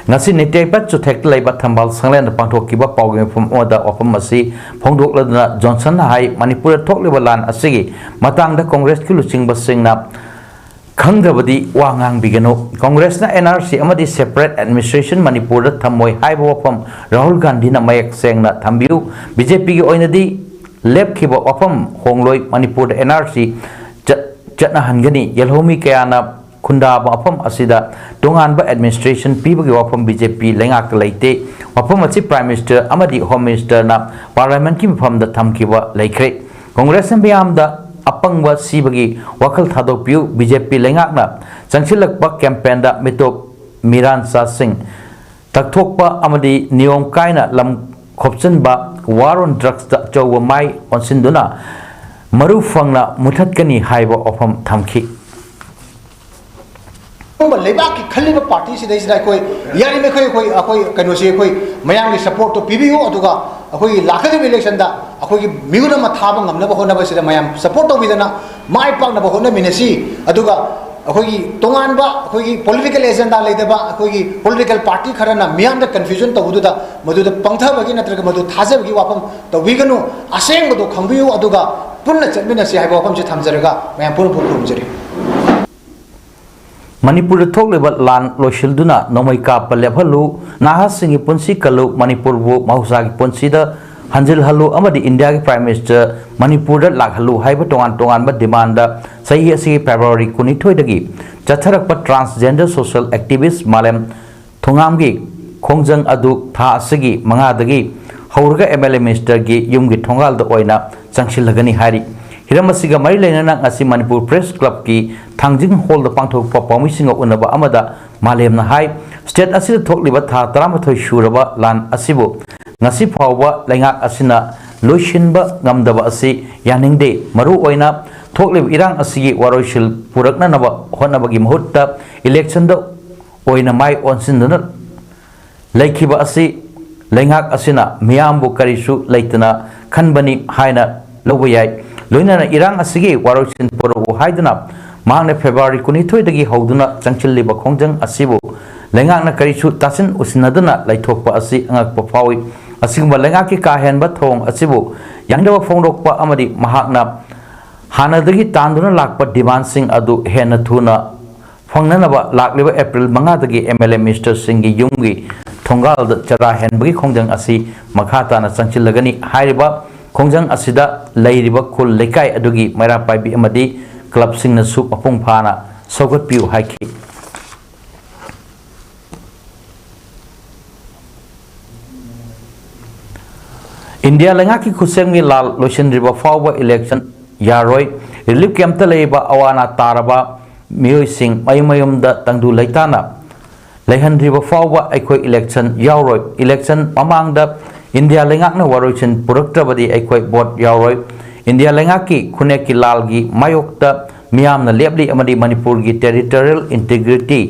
ꯉꯁꯤ ꯅꯤꯇꯦꯄꯠ ꯆꯨꯊꯦꯛꯇ ꯂꯩꯕ ꯊꯝꯕꯥꯜ ꯁꯪꯂꯦꯟꯗ ꯄꯥꯡꯊꯣꯛꯈꯤꯕ ꯄꯥꯎꯒꯤ ꯃꯤꯐꯝ ꯑꯃꯗ ꯋꯥꯐꯝ ꯑꯁꯤ ꯐꯣꯡꯗꯣꯛꯂꯗꯨꯅ ꯖꯣꯟꯁꯟꯅ ꯍꯥꯏ, ꯃꯅꯤꯄꯨꯔꯗ ꯊꯣꯛꯂꯤꯕ ꯂꯥꯟ ꯑꯁꯤꯒꯤ ꯃꯇꯥꯡꯗ ꯀꯣꯡꯒ꯭ꯔꯦꯁꯀꯤ ꯂꯨꯆꯤꯡꯕꯁꯤꯡꯅ ꯈꯪꯗ꯭ꯔꯕꯗꯤ ꯋꯥ ꯉꯥꯡꯕꯤꯒꯅꯨ꯫ ꯀꯣꯡꯒ꯭ꯔꯦꯁꯅ N R C ꯑꯃꯗꯤ separate administration ꯃꯅꯤꯄꯨꯔꯗ ꯊꯝꯃꯣꯏ ꯍꯥꯏꯕ ꯋꯥꯐꯝ ꯔꯥꯍꯨꯜ ꯒꯥꯟꯙꯤꯅ ꯃꯌꯦꯛ ꯁꯦꯡꯅ ꯊꯝꯕꯤꯌꯨ꯫ B J Pꯒꯤ ꯑꯣꯏꯅꯗꯤ ꯂꯦꯞꯈꯤꯕ ꯋꯥꯐꯝ ꯍꯣꯡꯂꯣꯏ꯫ ꯃꯅꯤꯄꯨꯔꯗ N R C ꯆꯠ-, ꯆꯠꯅꯍꯟꯒꯅꯤ꯫ ꯌꯦꯜꯍꯧꯃꯤ ꯀꯌꯥꯅ ꯈꯨꯟꯗꯥꯕ ꯃꯐꯝ ꯑꯁꯤꯗ ꯇꯣꯉꯥꯟꯕ administration ꯄꯤꯕꯒꯤ ꯋꯥꯐꯝ B J P ꯂꯩꯉꯥꯛꯇ ꯂꯩꯇꯦ꯫ ꯋꯥꯐꯝ ꯑꯁꯤ Prime Minister ꯑꯃꯗꯤ Home Ministerꯅ Parliamentꯀꯤ ꯃꯐꯝꯗ ꯊꯝꯈꯤꯕ ꯂꯩꯈ꯭ꯔꯦ꯫ ꯀꯣꯡꯒ꯭ꯔꯦꯁꯅ ꯃꯤꯌꯥꯝꯗ ꯑꯄꯪꯕ ꯁꯤꯕꯒꯤ ꯋꯥꯈꯜ ꯊꯥꯗꯣꯛꯄꯤꯌꯨ꯫ B J P ꯂꯩꯉꯥꯛꯅ ꯆꯪꯁꯤꯜꯂꯛꯄ campaignꯗ ꯃꯤꯇꯣꯞ ꯃꯤꯔꯥꯟꯆꯥꯁꯤꯡ ꯇꯛꯊꯣꯛꯄ ꯑꯃꯗꯤ ꯅꯤꯌꯣꯝ ꯀꯥꯏꯅ ꯂꯝ ꯈꯣꯞꯆꯤꯟꯕ, war on drugsꯇ ꯑꯆꯧꯕ ꯃꯥꯏ ꯑꯣꯟꯁꯤꯟꯗꯨꯅ ꯃꯔꯨ ꯐꯪꯅ ꯃꯨꯊꯠꯀꯅꯤ ꯍꯥꯏꯕ ꯋꯥꯐꯝ ꯊꯝꯈꯤ꯫ ꯑꯗꯨꯒꯨꯝꯕ ꯂꯩꯕꯥꯛꯀꯤ ꯈꯜꯂꯤꯕ party ꯁꯤꯗꯩꯁꯤꯗ ꯑꯩꯈꯣꯏ ꯌꯥꯔꯤꯃꯈꯩ ꯑꯩꯈꯣꯏ, ꯑꯩꯈꯣꯏ ꯀꯩꯅꯣꯁꯤ ꯑꯩꯈꯣꯏ ꯃꯌꯥꯝꯒꯤ supportꯇꯣ ꯄꯤꯕꯤꯌꯨ, ꯑꯗꯨꯒ ꯑꯩꯈꯣꯏꯒꯤ ꯂꯥꯛꯀꯗꯧꯔꯤꯕ electionꯗ ꯑꯩꯈꯣꯏꯒꯤ ꯃꯤꯍꯨꯠ ꯑꯃ ꯊꯥꯕ ꯉꯝꯅꯕ ꯍꯣꯠꯅꯕꯁꯤꯗ ꯃꯌꯥꯝ support ꯇꯧꯕꯤꯗꯅ ꯃꯥꯏ ꯄꯥꯛꯅꯕ ꯍꯣꯠꯅꯃꯤꯟꯅꯁꯤ꯫ ꯑꯗꯨꯒ ꯑꯩꯈꯣꯏꯒꯤ ꯇꯣꯉꯥꯟꯕ ꯑꯩꯈꯣꯏꯒꯤ political agenda ꯂꯩꯇꯕ ꯑꯩꯈꯣꯏꯒꯤ political party ꯈꯔꯅ ꯃꯤꯌꯥꯝꯗ confusion ꯇꯧꯕꯗꯨꯗ ꯃꯗꯨꯗ ꯄꯪꯊꯕꯒꯤ ꯅꯠꯇ꯭ꯔꯒ ꯃꯗꯨ ꯊꯥꯖꯕꯒꯤ ꯋꯥꯐꯝ ꯇꯧꯕꯤꯒꯅꯨ꯫ ꯑꯁꯦꯡꯕꯗꯣ ꯈꯪꯕꯤꯌꯨ, ꯑꯗꯨꯒ ꯄꯨꯟꯅ ꯆꯠꯃꯤꯟꯅꯁꯤ ꯍꯥꯏꯕ ꯋꯥꯐꯝꯁꯤ ꯊꯝꯖꯔꯒ ꯃꯌꯥꯝ ꯄꯨꯝꯅꯃꯛꯄꯨ ꯈꯨꯔꯨꯝꯖꯔꯤ꯫ ꯃꯅꯤꯄꯨꯔꯗ ꯊꯣꯛꯂꯤꯕ ꯂꯥꯟ ꯂꯣꯏꯁꯤꯟꯗꯨꯅ ꯅꯣꯡꯃꯩ ꯀꯥꯞꯄ ꯂꯦꯞꯍꯜꯂꯨ, ꯅꯍꯥꯁꯤꯡꯒꯤ ꯄꯨꯟꯁꯤ ꯀꯜꯂꯨ, ꯃꯅꯤꯄꯨꯔꯕꯨ ꯃꯍꯧꯁꯥꯒꯤ ꯄꯨꯟꯁꯤꯗ ꯍꯟꯖꯤꯜꯍꯜꯂꯨ ꯑꯃꯗꯤ ꯏꯟꯗꯤꯌꯥꯒꯤ Prime Minister ꯃꯅꯤꯄꯨꯔꯗ ꯂꯥꯛꯍꯜꯂꯨ ꯍꯥꯏꯕ ꯇꯣꯉꯥꯟ ꯇꯣꯉꯥꯟꯕ demandꯗ ꯆꯍꯤ ꯑꯁꯤꯒꯤ February ꯀꯨꯟꯅꯤꯊꯣꯏꯗꯒꯤ ꯆꯠꯊꯔꯛꯄ transgender social activist ꯃꯥꯂꯦꯝ ꯊꯣꯉꯥꯝꯒꯤ ꯈꯣꯡꯖꯪ ꯑꯗꯨ ꯊꯥ ꯑꯁꯤꯒꯤ ꯃꯉꯥꯗꯒꯤ ꯍꯧꯔꯒ M L A ministerꯒꯤ ꯌꯨꯝꯒꯤ ꯊꯣꯡꯒꯥꯜꯗ ꯑꯣꯏꯅ ꯆꯪꯁꯤꯜꯂꯒꯅꯤ ꯍꯥꯏꯔꯤ꯫ ꯍꯤꯔꯝ ꯑꯁꯤꯒ ꯃꯔꯤ ꯂꯩꯅꯅ ꯉꯁꯤ ꯃꯅꯤꯄꯨꯔ Press Clubꯀꯤ ꯊꯥꯡꯖꯤꯡ hallꯗ ꯄꯥꯡꯊꯣꯛꯄ ꯄꯥꯎꯃꯤꯁꯤꯡꯒ ꯎꯅꯕ ꯑꯃꯗ ꯃꯥꯂꯦꯝꯅ ꯍꯥꯏ, state ꯑꯁꯤꯗ ꯊꯣꯛꯂꯤꯕ ꯊꯥ ꯇꯔꯥꯃꯥꯊꯣꯏ ꯁꯨꯔꯕ ꯂꯥꯟ ꯑꯁꯤꯕꯨ ꯉꯁꯤ ꯐꯥꯎꯕ ꯂꯩꯉꯥꯛ ꯑꯁꯤꯅ ꯂꯣꯏꯁꯤꯟꯕ ꯉꯝꯗꯕ ꯑꯁꯤ ꯌꯥꯅꯤꯡꯗꯦ꯫ ꯃꯔꯨ ꯑꯣꯏꯅ ꯊꯣꯛꯂꯤꯕ ꯏꯔꯥꯡ ꯑꯁꯤꯒꯤ ꯋꯥꯔꯣꯏꯁꯤꯜ ꯄꯨꯔꯛꯅꯅꯕ ꯍꯣꯠꯅꯕꯒꯤ ꯃꯍꯨꯠꯇ electionꯗ ꯑꯣꯏꯅ ꯃꯥꯏ ꯑꯣꯟꯁꯤꯟꯗꯨꯅ ꯂꯩꯈꯤꯕ ꯑꯁꯤ ꯂꯩꯉꯥꯛ ꯑꯁꯤꯅ ꯃꯤꯌꯥꯝꯕꯨ ꯀꯔꯤꯁꯨ ꯂꯩꯇꯅ ꯈꯟꯕꯅꯤ ꯍꯥꯏꯅ ꯂꯧꯕ ꯌꯥꯏ꯫ ꯂꯣꯏꯅꯅ ꯏꯔꯥꯡ ꯑꯁꯤꯒꯤ ꯋꯥꯔꯣꯏꯁꯤꯟ ꯄꯨꯔꯛꯎ ꯍꯥꯏꯗꯨꯅ ꯃꯍꯥꯛꯅ February ꯀꯨꯟꯅꯤꯊꯣꯏꯗꯒꯤ ꯍꯧꯗꯨꯅ ꯆꯪꯁꯤꯜꯂꯤꯕ ꯈꯣꯡꯖꯪ ꯑꯁꯤꯕꯨ ꯂꯩꯉꯥꯛꯅ ꯀꯔꯤꯁꯨ ꯇꯥꯁꯤꯟ ꯎꯁꯤꯟꯅꯗꯅ ꯂꯩꯊꯣꯛꯄ ꯑꯁꯤ ꯑꯉꯛꯄ ꯐꯥꯎꯏ꯫ ꯑꯁꯤꯒꯨꯝꯕ ꯂꯩꯉꯥꯛꯀꯤ ꯀꯥ ꯍꯦꯟꯕ ꯊꯧꯑꯣꯡ ꯑꯁꯤꯕꯨ ꯌꯥꯅꯤꯡꯗꯕ ꯐꯣꯡꯗꯣꯛꯄ ꯑꯃꯗꯤ ꯃꯍꯥꯛꯅ ꯍꯥꯟꯅꯗꯒꯤ ꯇꯥꯟꯗꯨꯅ ꯂꯥꯛꯄ ꯗꯤꯃꯥꯟꯁꯤꯡ ꯑꯗꯨ ꯍꯦꯟꯅ ꯊꯨꯅ ꯐꯪꯅꯅꯕ ꯂꯥꯛꯂꯤꯕ ꯑꯦꯄ꯭ꯔꯤꯜ ꯃꯉꯥꯗꯒꯤ ꯑꯦꯝ ꯑꯦꯜ ꯑꯦ ꯃꯤꯅꯤꯁꯇꯔꯁꯤꯡꯒꯤ ꯌꯨꯝꯒꯤ ꯊꯣꯡꯒꯥꯜꯗ ꯆꯔꯥ ꯍꯦꯟꯕꯒꯤ ꯈꯣꯡꯖꯪ ꯑꯁꯤ ꯃꯈꯥ ꯇꯥꯅ ꯆꯪꯁꯤꯜꯂꯒꯅꯤ꯫ ꯍꯥꯏꯔꯤꯕ ꯈꯣꯡꯖꯪ ꯑꯁꯤꯗ ꯂꯩꯔꯤꯕ ꯈꯨꯜ ꯂꯩꯀꯥꯏ ꯑꯗꯨꯒꯤ ꯃꯩꯔꯥ ꯄꯥꯏꯕꯤ ꯑꯃꯗꯤ ꯀ꯭ꯂꯕꯁꯤꯡꯅꯁꯨ ꯃꯄꯨꯡ ꯐꯥꯅ ꯁꯧꯒꯠꯄꯤꯌꯨ ꯍꯥꯏꯈꯤ꯫ ꯏꯟꯗꯤꯌꯥ ꯂꯩꯉꯥꯛꯀꯤ ꯈꯨꯠꯁꯦꯝꯒꯤ ꯂꯥꯜ ꯂꯣꯏꯁꯤꯟꯗ꯭ꯔꯤꯕ ꯐꯥꯎꯕ ꯏꯂꯦꯛꯁꯟ ꯌꯥꯔꯣꯏ꯫ ꯔꯤꯂꯤꯐ ꯀꯦꯝꯞꯇ ꯂꯩꯔꯤꯕ ꯑꯋꯥ ꯑꯅꯥ ꯇꯥꯔꯕ ꯃꯤꯑꯣꯏꯁꯤꯡ ꯃꯌꯨꯝ ꯃꯌꯨꯝꯗ ꯇꯪꯗꯨ ꯂꯩꯇꯥꯅ ꯂꯩꯍꯟꯗ꯭ꯔꯤꯕ ꯐꯥꯎꯕ ꯑꯩꯈꯣꯏ ꯏꯂꯦꯛꯁꯟ ꯌꯥꯎꯔꯣꯏ꯫ ꯏꯂꯦꯛꯁꯟ ꯃꯃꯥꯡꯗ ꯏꯟꯗꯤꯌꯥ ꯂꯩꯉꯥꯛꯅ ꯋꯥꯔꯣꯏꯁꯤꯟ ꯄꯨꯔꯛꯇ꯭ꯔꯕꯗꯤ ꯑꯩꯈꯣꯏ ꯚꯣꯠ ꯌꯥꯎꯔꯣꯏ꯫ ꯏꯟꯗꯤꯌꯥ ꯂꯩꯉꯥꯛꯀꯤ ꯈꯨꯟꯅꯦꯛꯀꯤ ꯂꯥꯜꯒꯤ ꯃꯥꯌꯣꯛꯇ ꯃꯤꯌꯥꯝꯅ ꯂꯦꯞꯂꯤ ꯑꯃꯗꯤ ꯃꯅꯤꯄꯨꯔꯒꯤ territorial integrity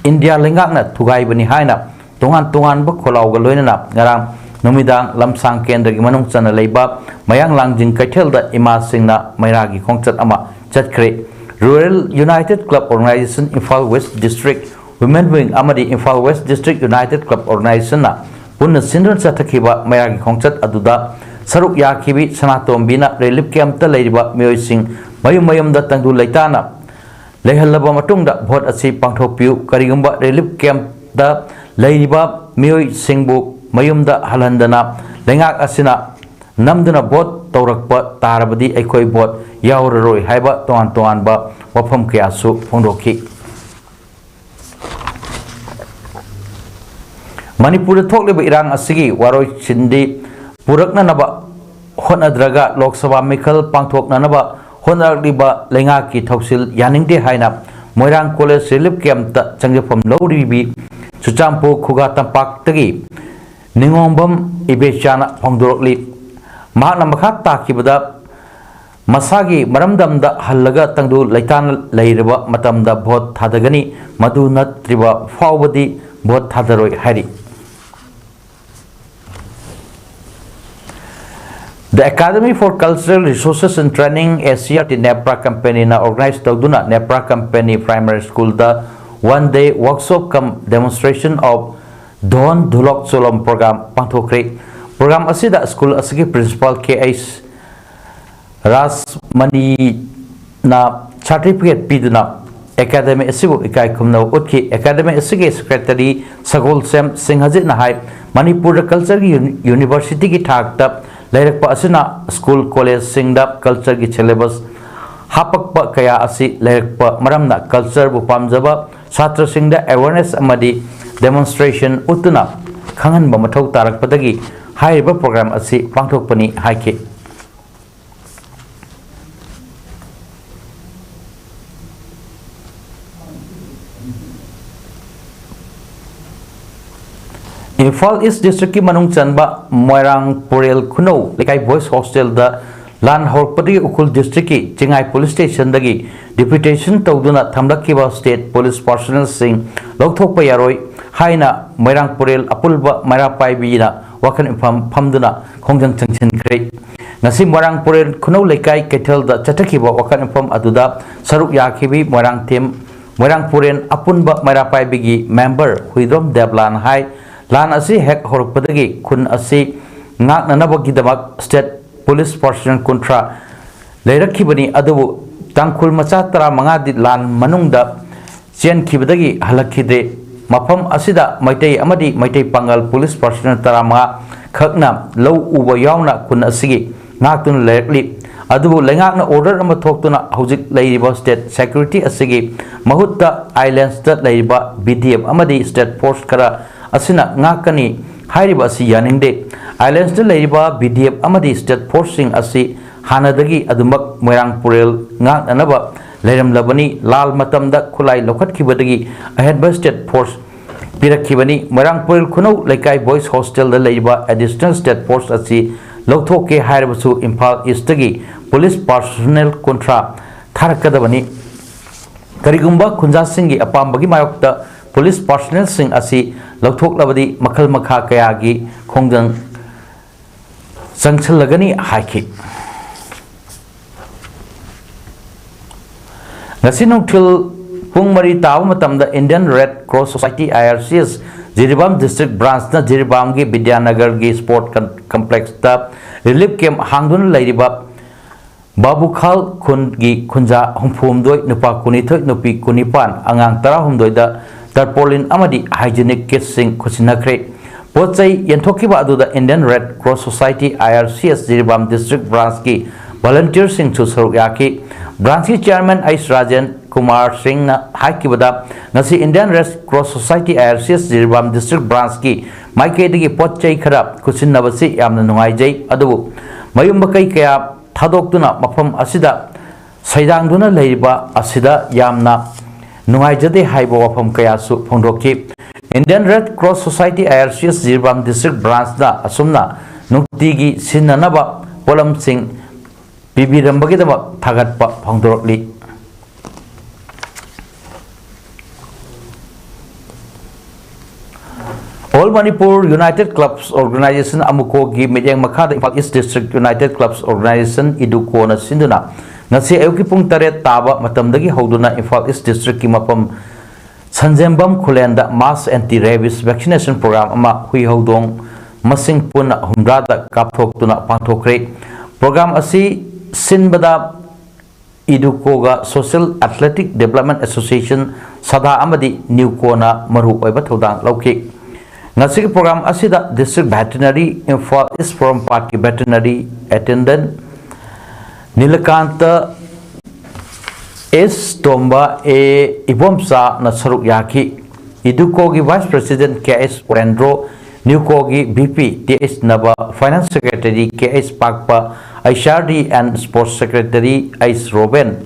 ꯏꯟꯗꯤꯌꯥ ꯂꯩꯉꯥꯛꯅ ꯊꯨꯒꯥꯏꯕꯅꯤ ꯍꯥꯏꯅ ꯇꯣꯉꯥꯟ ꯇꯣꯉꯥꯟꯕ ꯈꯣꯜꯂꯥꯎꯒ ꯂꯣꯏꯅꯅ ꯉꯔꯥꯡ ꯅꯨꯃꯤꯗꯥꯡ ꯂꯝꯁꯥꯡ ꯀꯦꯟꯗ꯭ꯔꯒꯤ ꯃꯅꯨꯡ ꯆꯟꯅ ꯂꯩꯕ ꯃꯌꯥꯡ ꯂꯥꯡꯖꯤꯡ ꯀꯩꯊꯦꯜꯗ ꯏꯃꯥꯁꯤꯡꯅ ꯃꯩꯔꯥꯒꯤ ꯈꯣꯡꯆꯠ ꯑꯃ ꯆꯠꯈ꯭ꯔꯦ꯫ Rural United Club Organization, Imphal West District Women Wing ꯑꯃꯗꯤ Imphal West District United Club Organizationꯅ ꯄꯨꯟꯅ ꯁꯤꯟꯗꯨꯅ ꯆꯠꯊꯈꯤꯕ ꯃꯩꯔꯥꯒꯤ ꯈꯣꯡꯆꯠ ꯑꯗꯨꯗ ꯁꯔꯨꯛ ꯌꯥꯈꯤꯕꯤ ꯁꯅꯥꯇꯣꯝꯕꯤꯅ ꯔꯤꯂꯤꯐ ꯀꯦꯝꯞꯇ ꯂꯩꯔꯤꯕ ꯃꯤꯑꯣꯏꯁꯤꯡ ꯃꯌꯨꯝ ꯃꯌꯨꯝꯗ ꯇꯪꯗꯨ ꯂꯩꯇꯥꯅ ꯂꯩꯍꯜꯂꯕ ꯃꯇꯨꯡꯗ ꯚꯣꯠ ꯑꯁꯤ ꯄꯥꯡꯊꯣꯛꯄꯤꯌꯨ꯫ ꯀꯔꯤꯒꯨꯝꯕ ꯔꯤꯂꯤꯐ ꯀꯦꯝꯞꯇ ꯂꯩꯔꯤꯕ ꯃꯤꯑꯣꯏꯁꯤꯡꯕꯨ ꯃꯌꯨꯝꯗ ꯍꯜꯍꯟꯗꯅ ꯂꯩꯉꯥꯛ ꯑꯁꯤꯅ ꯅꯝꯗꯨꯅ ꯚꯣꯠ ꯇꯧꯔꯛꯄ ꯇꯥꯔꯕꯗꯤ ꯑꯩꯈꯣꯏ ꯚꯣꯠ ꯌꯥꯎꯔꯔꯣꯏ ꯍꯥꯏꯕ ꯇꯣꯉꯥꯟ ꯇꯣꯉꯥꯟꯕ ꯋꯥꯐꯝ ꯀꯌꯥꯁꯨ ꯐꯣꯡꯗꯣꯛꯈꯤ꯫ ꯃꯅꯤꯄꯨꯔꯗ ꯊꯣꯛꯂꯤꯕ ꯏꯔꯥꯡ ꯑꯁꯤꯒꯤ ꯋꯥꯔꯣꯏꯁꯤꯟꯗꯤ ꯄꯨꯔꯛꯅꯅꯕ ꯍꯣꯠꯅꯗ꯭ꯔꯒ ꯂꯣꯛ ꯁꯚꯥ ꯃꯤꯈꯜ ꯄꯥꯡꯊꯣꯛꯅꯅꯕ ꯍꯣꯠꯅꯔꯛꯂꯤꯕ ꯂꯩꯉꯥꯛꯀꯤ ꯊꯧꯁꯤꯜ ꯌꯥꯅꯤꯡꯗꯦ ꯍꯥꯏꯅ ꯃꯣꯏꯔꯥꯡ ꯀꯣꯂꯦꯖ ꯔꯤꯂꯤꯐ ꯀꯦꯝꯞꯇ ꯆꯪꯖꯐꯝ ꯂꯧꯔꯤꯕꯤ ꯆꯨꯔꯆꯥꯟꯄꯨꯔ ꯈꯨꯒꯥ ꯇꯝꯄꯥꯛꯇꯒꯤ ꯅꯤꯉꯣꯝꯕꯝ ꯏꯕꯦꯆꯥꯅ ꯐꯣꯡꯗꯣꯔꯛꯂꯤ꯫ ꯃꯍꯥꯛꯅ ꯃꯈꯥ ꯇꯥꯈꯤꯕꯗ ꯃꯁꯥꯒꯤ ꯃꯔꯝꯗꯝꯗ ꯍꯜꯂꯒ ꯇꯪꯗꯨ ꯂꯩꯇꯥꯅ ꯂꯩꯔꯕ ꯃꯇꯝꯗ ꯚꯣꯠ ꯊꯥꯗꯒꯅꯤ, ꯃꯗꯨ ꯅꯠꯇ꯭ꯔꯤꯕ ꯐꯥꯎꯕꯗꯤ ꯚꯣꯠ ꯊꯥꯗꯔꯣꯏ ꯍꯥꯏꯔꯤ꯫ The Academy for Cultural Resources and Training, A C R T, ꯅꯦꯄ꯭ꯔꯥ ꯀꯝꯄꯦꯅꯤꯅ organize ꯇꯧꯗꯨꯅ ꯅꯦꯄ꯭ꯔꯥ ꯀꯝꯄꯦꯅꯤ ꯄ꯭ꯔꯥꯏꯃꯥꯔꯤ ꯁ꯭ꯀꯨꯜꯗ one day workshop cum demonstration of ꯙꯣꯟ dholak ꯆꯣꯂꯣꯝ program ꯄꯥꯡꯊꯣꯛꯈ꯭ꯔꯦ꯫ Program ꯑꯁꯤꯗ ꯁ꯭ꯀꯨꯜ ꯑꯁꯤꯒꯤ ꯄ꯭ꯔꯤꯟꯁꯤꯄꯥꯜ ꯀꯦ ꯑꯩꯆ ꯔꯥꯖꯃꯅꯤꯅ ꯁꯥꯔꯇꯤꯐꯤꯀꯦꯠ ꯄꯤꯗꯨꯅ ꯑꯦꯀꯥꯗꯃꯤ ꯑꯁꯤꯕꯨ ꯏꯀꯥꯏ ꯈꯨꯝꯅꯕ ꯎꯠꯈꯤ꯫ ꯑꯦꯀꯥꯗꯃꯤ ꯑꯁꯤꯒꯤ ꯁꯦꯀ꯭ꯔꯦꯇꯔꯤ ꯁꯒꯣꯜꯁꯦꯝ ꯁꯤꯡꯍꯖꯤꯠꯅ ꯍꯥꯏ, ꯃꯅꯤꯄꯨꯔꯗ ꯀꯜꯆꯔꯒꯤ ꯌꯨꯅꯤ-, ꯌꯨꯅꯤꯚꯔꯁꯤꯇꯤꯒꯤ ꯊꯥꯛꯇ ꯂꯩꯔꯛꯄ ꯑꯁꯤꯅ ꯁ꯭ꯀꯨꯜ ꯀꯣꯂꯦꯖꯁꯤꯡꯗ ꯀꯜꯆꯔꯒꯤ ꯁꯦꯂꯦꯕꯁ ꯍꯥꯞꯄꯛꯄ ꯀꯌꯥ ꯑꯁꯤ ꯂꯩꯔꯛꯄ ꯃꯔꯝꯅ ꯀꯜꯆꯔꯕꯨ ꯄꯥꯝꯖꯕ ꯁꯥꯇ꯭ꯔꯁꯤꯡꯗ ꯑꯦꯋꯦꯔꯅꯦꯁ ꯑꯃꯗꯤ ꯗꯦꯃꯣꯟꯁꯇ꯭ꯔꯦꯁꯟ ꯎꯠꯇꯨꯅ ꯈꯪꯍꯟꯕ ꯃꯊꯧ ꯇꯥꯔꯛꯄꯗꯒꯤ ꯍꯥꯏꯔꯤꯕ ꯄ꯭ꯔꯣꯒ꯭ꯔꯥꯝ ꯑꯁꯤ ꯄꯥꯡꯊꯣꯛꯄꯅꯤ ꯍꯥꯏꯈꯤ꯫ ꯏꯝꯐꯥꯜ ꯏꯁ ꯗꯤꯁꯇ꯭ꯔꯤꯛꯀꯤ ꯃꯅꯨꯡ ꯆꯟꯕ ꯃꯣꯏꯔꯥꯡ ꯄꯨꯔꯦꯜ ꯈꯨꯅꯧ ꯂꯩꯀꯥꯏ ꯕꯣꯏꯁ ꯍꯣꯁꯇꯦꯜꯗ ꯂꯥꯟ ꯍꯧꯔꯛꯄꯗꯒꯤ ꯎꯈ꯭ꯔꯨꯜ ꯗꯤꯁꯇ꯭ꯔꯤꯛꯀꯤ ꯆꯤꯡꯉꯥꯏ ꯄꯨꯂꯤꯁ ꯁ꯭ꯇꯦꯁꯟꯗꯒꯤ ꯗꯤꯄ꯭ꯌꯨꯇꯦꯁꯟ ꯇꯧꯗꯨꯅ ꯊꯝꯂꯛꯈꯤꯕ ꯁ꯭ꯇꯦꯠ ꯄꯨꯂꯤꯁ ꯄꯥꯔꯁꯣꯅꯦꯜꯁꯤꯡ ꯂꯧꯊꯣꯛꯄ ꯌꯥꯔꯣꯏ ꯍꯥꯏꯅ ꯃꯣꯏꯔꯥꯡ ꯄꯨꯔꯦꯜ ꯑꯄꯨꯟꯕ ꯃꯩꯔꯥ ꯄꯥꯏꯕꯤꯅ ꯋꯥꯈꯜ ꯃꯤꯐꯝ ꯐꯝꯗꯨꯅ ꯈꯣꯡꯖꯪ ꯆꯪꯁꯤꯟꯈ꯭ꯔꯦ꯫ ꯉꯁꯤ ꯃꯣꯏꯔꯥꯡ ꯄꯨꯔꯦꯜ ꯈꯨꯅꯧ ꯂꯩꯀꯥꯏ ꯀꯩꯊꯦꯜꯗ ꯆꯠꯊꯈꯤꯕ ꯋꯥꯈꯜ ꯃꯤꯐꯝ ꯑꯗꯨꯗ ꯁꯔꯨꯛ ꯌꯥꯈꯤꯕꯤ ꯃꯣꯏꯔꯥꯡꯊꯦꯝ, ꯃꯣꯏꯔꯥꯡ ꯄꯨꯔꯦꯜ ꯑꯄꯨꯟꯕ ꯃꯩꯔꯥ ꯄꯥꯏꯕꯤꯒꯤ ꯃꯦꯝꯕꯔ ꯍꯨꯏꯗ꯭ꯔꯣꯝ ꯗꯦꯕꯂꯥꯟ ꯍꯥꯏ, ꯂꯥꯟ ꯑꯁꯤ ꯍꯦꯛ ꯍꯧꯔꯛꯄꯗꯒꯤ ꯈꯨꯟ ꯑꯁꯤ ꯉꯥꯛꯅꯅꯕꯒꯤꯗꯃꯛ ꯁ꯭ꯇꯦꯠ ꯄꯨꯂꯤꯁ ꯄꯥꯔꯁꯣꯅꯦꯜ ꯀꯨꯟꯊ꯭ꯔꯥ ꯂꯩꯔꯛꯈꯤꯕꯅꯤ, ꯑꯗꯨꯕꯨ ꯇꯥꯡꯈꯨꯜ ꯃꯆꯥ ꯇꯔꯥꯃꯉꯥꯗꯤ ꯂꯥꯟ ꯃꯅꯨꯡꯗ ꯆꯦꯟꯈꯤꯕꯗꯒꯤ ꯍꯜꯂꯛꯈꯤꯗ꯭ꯔꯦ꯫ ꯃꯐꯝ ꯑꯁꯤꯗ ꯃꯩꯇꯩ ꯑꯃꯗꯤ ꯃꯩꯇꯩ ꯄꯥꯉꯜ ꯄꯨꯂꯤꯁ ꯄꯥꯔꯁꯣꯅꯦꯜ ꯇꯔꯥꯃꯉꯥ ꯈꯛꯅ ꯂꯧ ꯎꯕ ꯌꯥꯎꯅ ꯈꯨꯟ ꯑꯁꯤꯒꯤ ꯉꯥꯛꯇꯨꯅ ꯂꯩꯔꯛꯂꯤ꯫ ꯑꯗꯨꯕꯨ ꯂꯩꯉꯥꯛꯅ ꯑꯣꯔꯗꯔ ꯑꯃ ꯊꯣꯛꯇꯨꯅ ꯍꯧꯖꯤꯛ ꯂꯩꯔꯤꯕ ꯁ꯭ꯇꯦꯠ ꯁꯦꯀ꯭ꯌꯨꯔꯤꯇꯤ ꯑꯁꯤꯒꯤ ꯃꯍꯨꯠꯇ ꯑꯥꯏꯂꯦꯟꯁꯇ ꯂꯩꯔꯤꯕ ꯕꯤ ꯗꯤ ꯑꯦꯐ ꯑꯃꯗꯤ ꯁ꯭ꯇꯦꯠ ꯐꯣꯔꯁ ꯈꯔ ꯑꯁꯤꯅ ꯉꯥꯛꯀꯅꯤ꯫ ꯍꯥꯏꯔꯤꯕ ꯑꯁꯤ ꯌꯥꯅꯤꯡꯗꯦ꯫ ꯑꯥꯏꯂꯦꯟꯁꯇ ꯂꯩꯔꯤꯕ ꯕꯤ ꯗꯤ ꯑꯦꯐ ꯑꯃꯗꯤ ꯁ꯭ꯇꯦꯠ ꯐꯣꯔꯁꯁꯤꯡ ꯑꯁꯤ ꯍꯥꯟꯅꯗꯒꯤ ꯑꯗꯨꯃꯛ ꯃꯣꯏꯔꯥꯡ ꯄꯨꯔꯦꯜ ꯉꯥꯛꯅꯅꯕ ꯂꯩꯔꯝꯂꯕꯅꯤ꯫ ꯂꯥꯜ ꯃꯇꯝꯗ ꯈꯨꯠꯂꯥꯏ ꯂꯧꯈꯠꯈꯤꯕꯗꯒꯤ ꯑꯍꯦꯟꯕ ꯁ꯭ꯇꯦꯠ ꯐꯣꯔꯁ ꯄꯤꯔꯛꯈꯤꯕꯅꯤ꯫ ꯃꯣꯏꯔꯥꯡ ꯄꯨꯔꯦꯜ ꯈꯨꯅꯧ ꯂꯩꯀꯥꯏ ꯕꯣꯏꯁ ꯍꯣꯁꯇꯦꯜꯗ ꯂꯩꯔꯤꯕ ꯑꯦꯗꯤꯁꯅꯦꯜ ꯁ꯭ꯇꯦꯠ ꯐꯣꯔꯁ ꯑꯁꯤ ꯂꯧꯊꯣꯛꯀꯦ ꯍꯥꯏꯔꯕꯁꯨ ꯏꯝꯐꯥꯜ ꯏꯁꯇꯒꯤ ꯄꯨꯂꯤꯁ ꯄꯥꯔꯁꯣꯅꯦꯜ ꯀꯨꯟꯊ꯭ꯔꯥ ꯊꯥꯔꯛꯀꯗꯕꯅꯤ꯫ ꯀꯔꯤꯒꯨꯝꯕ ꯈꯨꯟꯖꯥꯁꯤꯡꯒꯤ ꯑꯄꯥꯝꯕꯒꯤ ꯃꯥꯌꯣꯛꯇ ꯄꯨꯂꯤꯁ ꯄꯥꯔꯁꯣꯅꯦꯜꯁꯤꯡ ꯑꯁꯤ ꯂꯧꯊꯣꯛꯂꯕꯗꯤ ꯃꯈꯜ ꯃꯈꯥ ꯀꯌꯥꯒꯤ ꯈꯣꯡꯖꯪ ꯆꯪꯁꯤꯜꯂꯒꯅꯤ ꯍꯥꯏꯈꯤ꯫ ꯉꯁꯤ ꯅꯨꯡꯊꯤꯜ ꯄꯨꯡ ꯃꯔꯤ ꯇꯥꯕ ꯃꯇꯝꯗ Indian Red Cross Society, I R C S, Jiribam district ꯕ꯭ꯔꯥꯟꯁꯅ ꯖꯤꯔꯤꯕꯥꯝꯒꯤ ꯕꯤꯗ꯭ꯌꯥꯅꯒꯔꯒꯤ ꯁ꯭ꯄꯣꯔꯠ ꯀꯝ-, ꯀꯝꯄ꯭ꯂꯦꯛꯁꯇ ꯔꯤꯂꯤꯐ ꯀꯦꯝꯞ ꯍꯥꯡꯗꯨꯅ ꯂꯩꯔꯤꯕ ꯕꯥꯕꯨꯈꯥꯜ ꯈꯨꯟꯒꯤ ꯈꯨꯟꯖꯥ ꯍꯨꯝꯐꯨꯍꯨꯝꯗꯣꯏ, ꯅꯨꯄꯥ ꯀꯨꯟꯅꯤꯊꯣꯏ, ꯅꯨꯄꯤ ꯀꯨꯟꯅꯤꯄꯥꯟ, ꯑꯉꯥꯡ ꯇꯔꯥꯍꯨꯝꯗꯣꯏꯗ tarpaulin ꯑꯃꯗꯤ hygienic kitsꯁꯤꯡ ꯈꯨꯠꯁꯤꯟꯅꯈ꯭ꯔꯦ꯫ ꯄꯣꯠ ꯆꯩ ꯌꯦꯟꯊꯣꯛꯈꯤꯕ ꯑꯗꯨꯗ Indian Red Cross Society, I R C S, Jiribam district branchꯀꯤ volunteerꯁꯤꯡꯁꯨ ꯁꯔꯨꯛ ꯌꯥꯈꯤ꯫ Branchꯀꯤ chairman ꯑꯩꯁ ꯔꯥꯖꯦꯟ ꯀꯨꯃꯥꯔ ꯁꯤꯡꯅ ꯍꯥꯏꯈꯤꯕꯗ, ꯉꯁꯤ Indian Red Cross Society, I R C S, Jiribam district branchꯀꯤ ꯃꯥꯏꯀꯩꯗꯒꯤ ꯄꯣꯠ ꯆꯩ ꯈꯔ ꯈꯨꯠꯁꯤꯟꯅꯕꯁꯤ ꯌꯥꯝꯅ ꯅꯨꯡꯉꯥꯏꯖꯩ, ꯑꯗꯨꯕꯨ ꯃꯌꯨꯝ ꯃꯀꯩ ꯀꯌꯥ ꯊꯥꯗꯣꯛꯇꯨꯅ ꯃꯐꯝ ꯑꯁꯤꯗ ꯁꯩꯗꯥꯡꯗꯨꯅ ꯂꯩꯔꯤꯕ ꯑꯁꯤꯗ ꯌꯥꯝꯅ ꯅꯨꯡꯉꯥꯏꯖꯗꯦ ꯍꯥꯏꯕ ꯋꯥꯐꯝ ꯀꯌꯥꯁꯨ ꯐꯣꯡꯗꯣꯛꯈꯤ꯫ Indian Red Cross Society, I R C S, Jiribam district branchꯅ ꯑꯁꯨꯝꯅ ꯅꯨꯡꯇꯤꯒꯤ ꯁꯤꯖꯤꯟꯅꯅꯕ ꯄꯣꯠꯂꯝꯁꯤꯡ ꯄꯤꯕꯤꯔꯝꯕꯒꯤꯗꯃꯛ ꯊꯥꯒꯠꯄ ꯐꯣꯡꯗꯣꯔꯛꯂꯤ꯫ All Manipur United Clubs Organization, AMUCOꯒꯤ ꯃꯤꯠꯌꯦꯡ ꯃꯈꯥꯗ Imphal East District United Clubs Organization, ꯏꯗꯨꯀꯣꯅ ꯁꯤꯟꯗꯨꯅ ꯉꯁꯤ ꯑꯌꯨꯛꯀꯤ ꯄꯨꯡ ꯇꯔꯦꯠ ꯇꯥꯕ ꯃꯇꯝꯗꯒꯤ ꯍꯧꯗꯨꯅ ꯏꯝꯐꯥꯜ East Districtꯀꯤ ꯃꯐꯝ ꯁꯟꯖꯦꯝꯕꯝ ꯈꯨꯂꯦꯟꯗ mass anti rabies vaccination program ꯑꯃ ꯍꯨꯏ ꯍꯧꯗꯣꯡ ꯃꯁꯤꯡ ꯄꯨꯟꯅ ꯍꯨꯝꯗ꯭ꯔꯥꯗ ꯀꯥꯞꯊꯣꯛꯇꯨꯅ ꯄꯥꯡꯊꯣꯛꯈ꯭ꯔꯦ꯫ Program ꯑꯁꯤ ꯁꯤꯟꯕꯗ ꯏꯗꯨꯀꯣꯒ Social Athletic Development Association, ꯁꯗꯥ ꯑꯃꯗꯤ ꯅ꯭ꯌꯨꯀꯣꯅ ꯃꯔꯨ ꯑꯣꯏꯕ ꯊꯧꯗꯥꯡ ꯂꯧꯈꯤ꯫ ꯉꯁꯤꯒꯤ program ꯑꯁꯤꯗ District Veterinary, Imphal East ꯄꯣꯔꯣꯝꯄꯥꯠꯀꯤ veterinary attendant Nilakanta ꯑꯦꯁ ꯇꯣꯝꯕ, ꯑꯦ ꯏꯕꯣꯝꯆꯥꯅ ꯁꯔꯨꯛ ꯌꯥꯈꯤ꯫ ꯏꯗꯨꯀꯣꯒꯤ Vice President ꯀꯦ ꯑꯦꯁ ꯋꯔꯦꯟꯗ꯭ꯔꯣ, ꯅ꯭ꯌꯨꯀꯣꯒꯤ ꯚꯤ ꯄꯤ ꯇꯤ ꯑꯦꯁ ꯅꯕ, Finance Secretary ꯀꯦ ꯑꯦꯁ ꯄꯥꯛꯄ, H R D and Sports Secretary ꯑꯩꯁ Roben,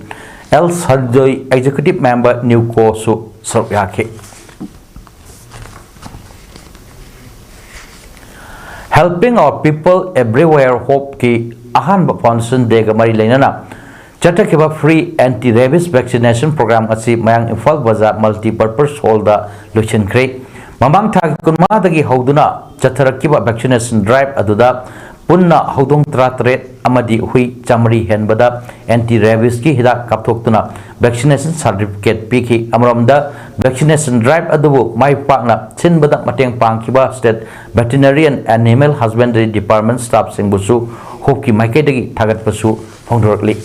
L Sanjoy, Executive Member ꯅ꯭ꯌꯨꯀꯣꯁꯨ ꯁꯔꯨꯛ ꯌꯥꯈꯤ꯫ Helping Our People Everywhere Hopeꯀꯤ ꯑꯍꯥꯟꯕ Foundation Dayꯒ ꯃꯔꯤ ꯂꯩꯅꯅ ꯆꯠꯊꯈꯤꯕ free anti rabies vaccination program ꯑꯁꯤ ꯃꯌꯥꯡ ꯏꯝꯐꯥꯜ ꯕꯖꯥꯔ Multipurpose Hallꯗ ꯂꯣꯏꯁꯤꯟꯈ꯭ꯔꯦ꯫ ꯃꯃꯥꯡ ꯊꯥꯒꯤ ꯀꯨꯟꯃꯉꯥꯗꯒꯤ ꯍꯧꯗꯨꯅ ꯆꯠꯊꯔꯛꯈꯤꯕ vaccination drive ꯑꯗꯨꯗ ꯄꯨꯟꯅ ꯍꯧꯗꯣꯡ ꯇꯔꯥꯇꯔꯦꯠ ꯑꯃꯗꯤ ꯍꯨꯏ ꯆꯥꯃꯔꯤ ꯍꯦꯟꯕꯗ anti rabiesꯀꯤ ꯍꯤꯗꯥꯛ ꯀꯥꯞꯊꯣꯛꯇꯨꯅ vaccination certificate ꯄꯤꯈꯤ꯫ ꯑꯃꯔꯣꯝꯗ, vaccination drive ꯑꯗꯨꯕꯨ ꯃꯥꯏ ꯄꯥꯛꯅ ꯁꯤꯟꯕꯗ ꯃꯇꯦꯡ ꯄꯥꯡꯈꯤꯕ State Veterinary and Animal Husbandry Department staffꯁꯤꯡꯕꯨꯁꯨ ꯍꯣꯞꯀꯤ ꯃꯥꯏꯀꯩꯗꯒꯤ ꯊꯥꯒꯠꯄꯁꯨ ꯐꯣꯡꯗꯣꯔꯛꯂꯤ꯫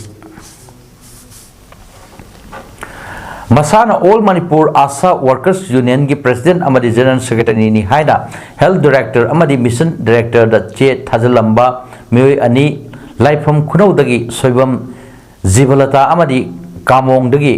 ꯃꯁꯥꯅ All Manipur ASHA Workers Union ꯒꯤ President ꯑꯃꯗꯤ General Secretary ꯅꯤ ꯍꯥꯏꯅ Health Director ꯑꯃꯗꯤ Mission Director ꯗ ꯆꯦ ꯊꯥꯖꯤꯜꯂꯝꯕ ꯃꯤꯑꯣꯏ ꯑꯅꯤ, ꯂꯥꯏꯐꯝ ꯈꯨꯅꯧꯗꯒꯤ ꯁꯣꯏꯕꯝ ꯖꯤꯕꯂꯇꯥ ꯑꯃꯗꯤ ꯀꯥꯃꯣꯡꯗꯒꯤ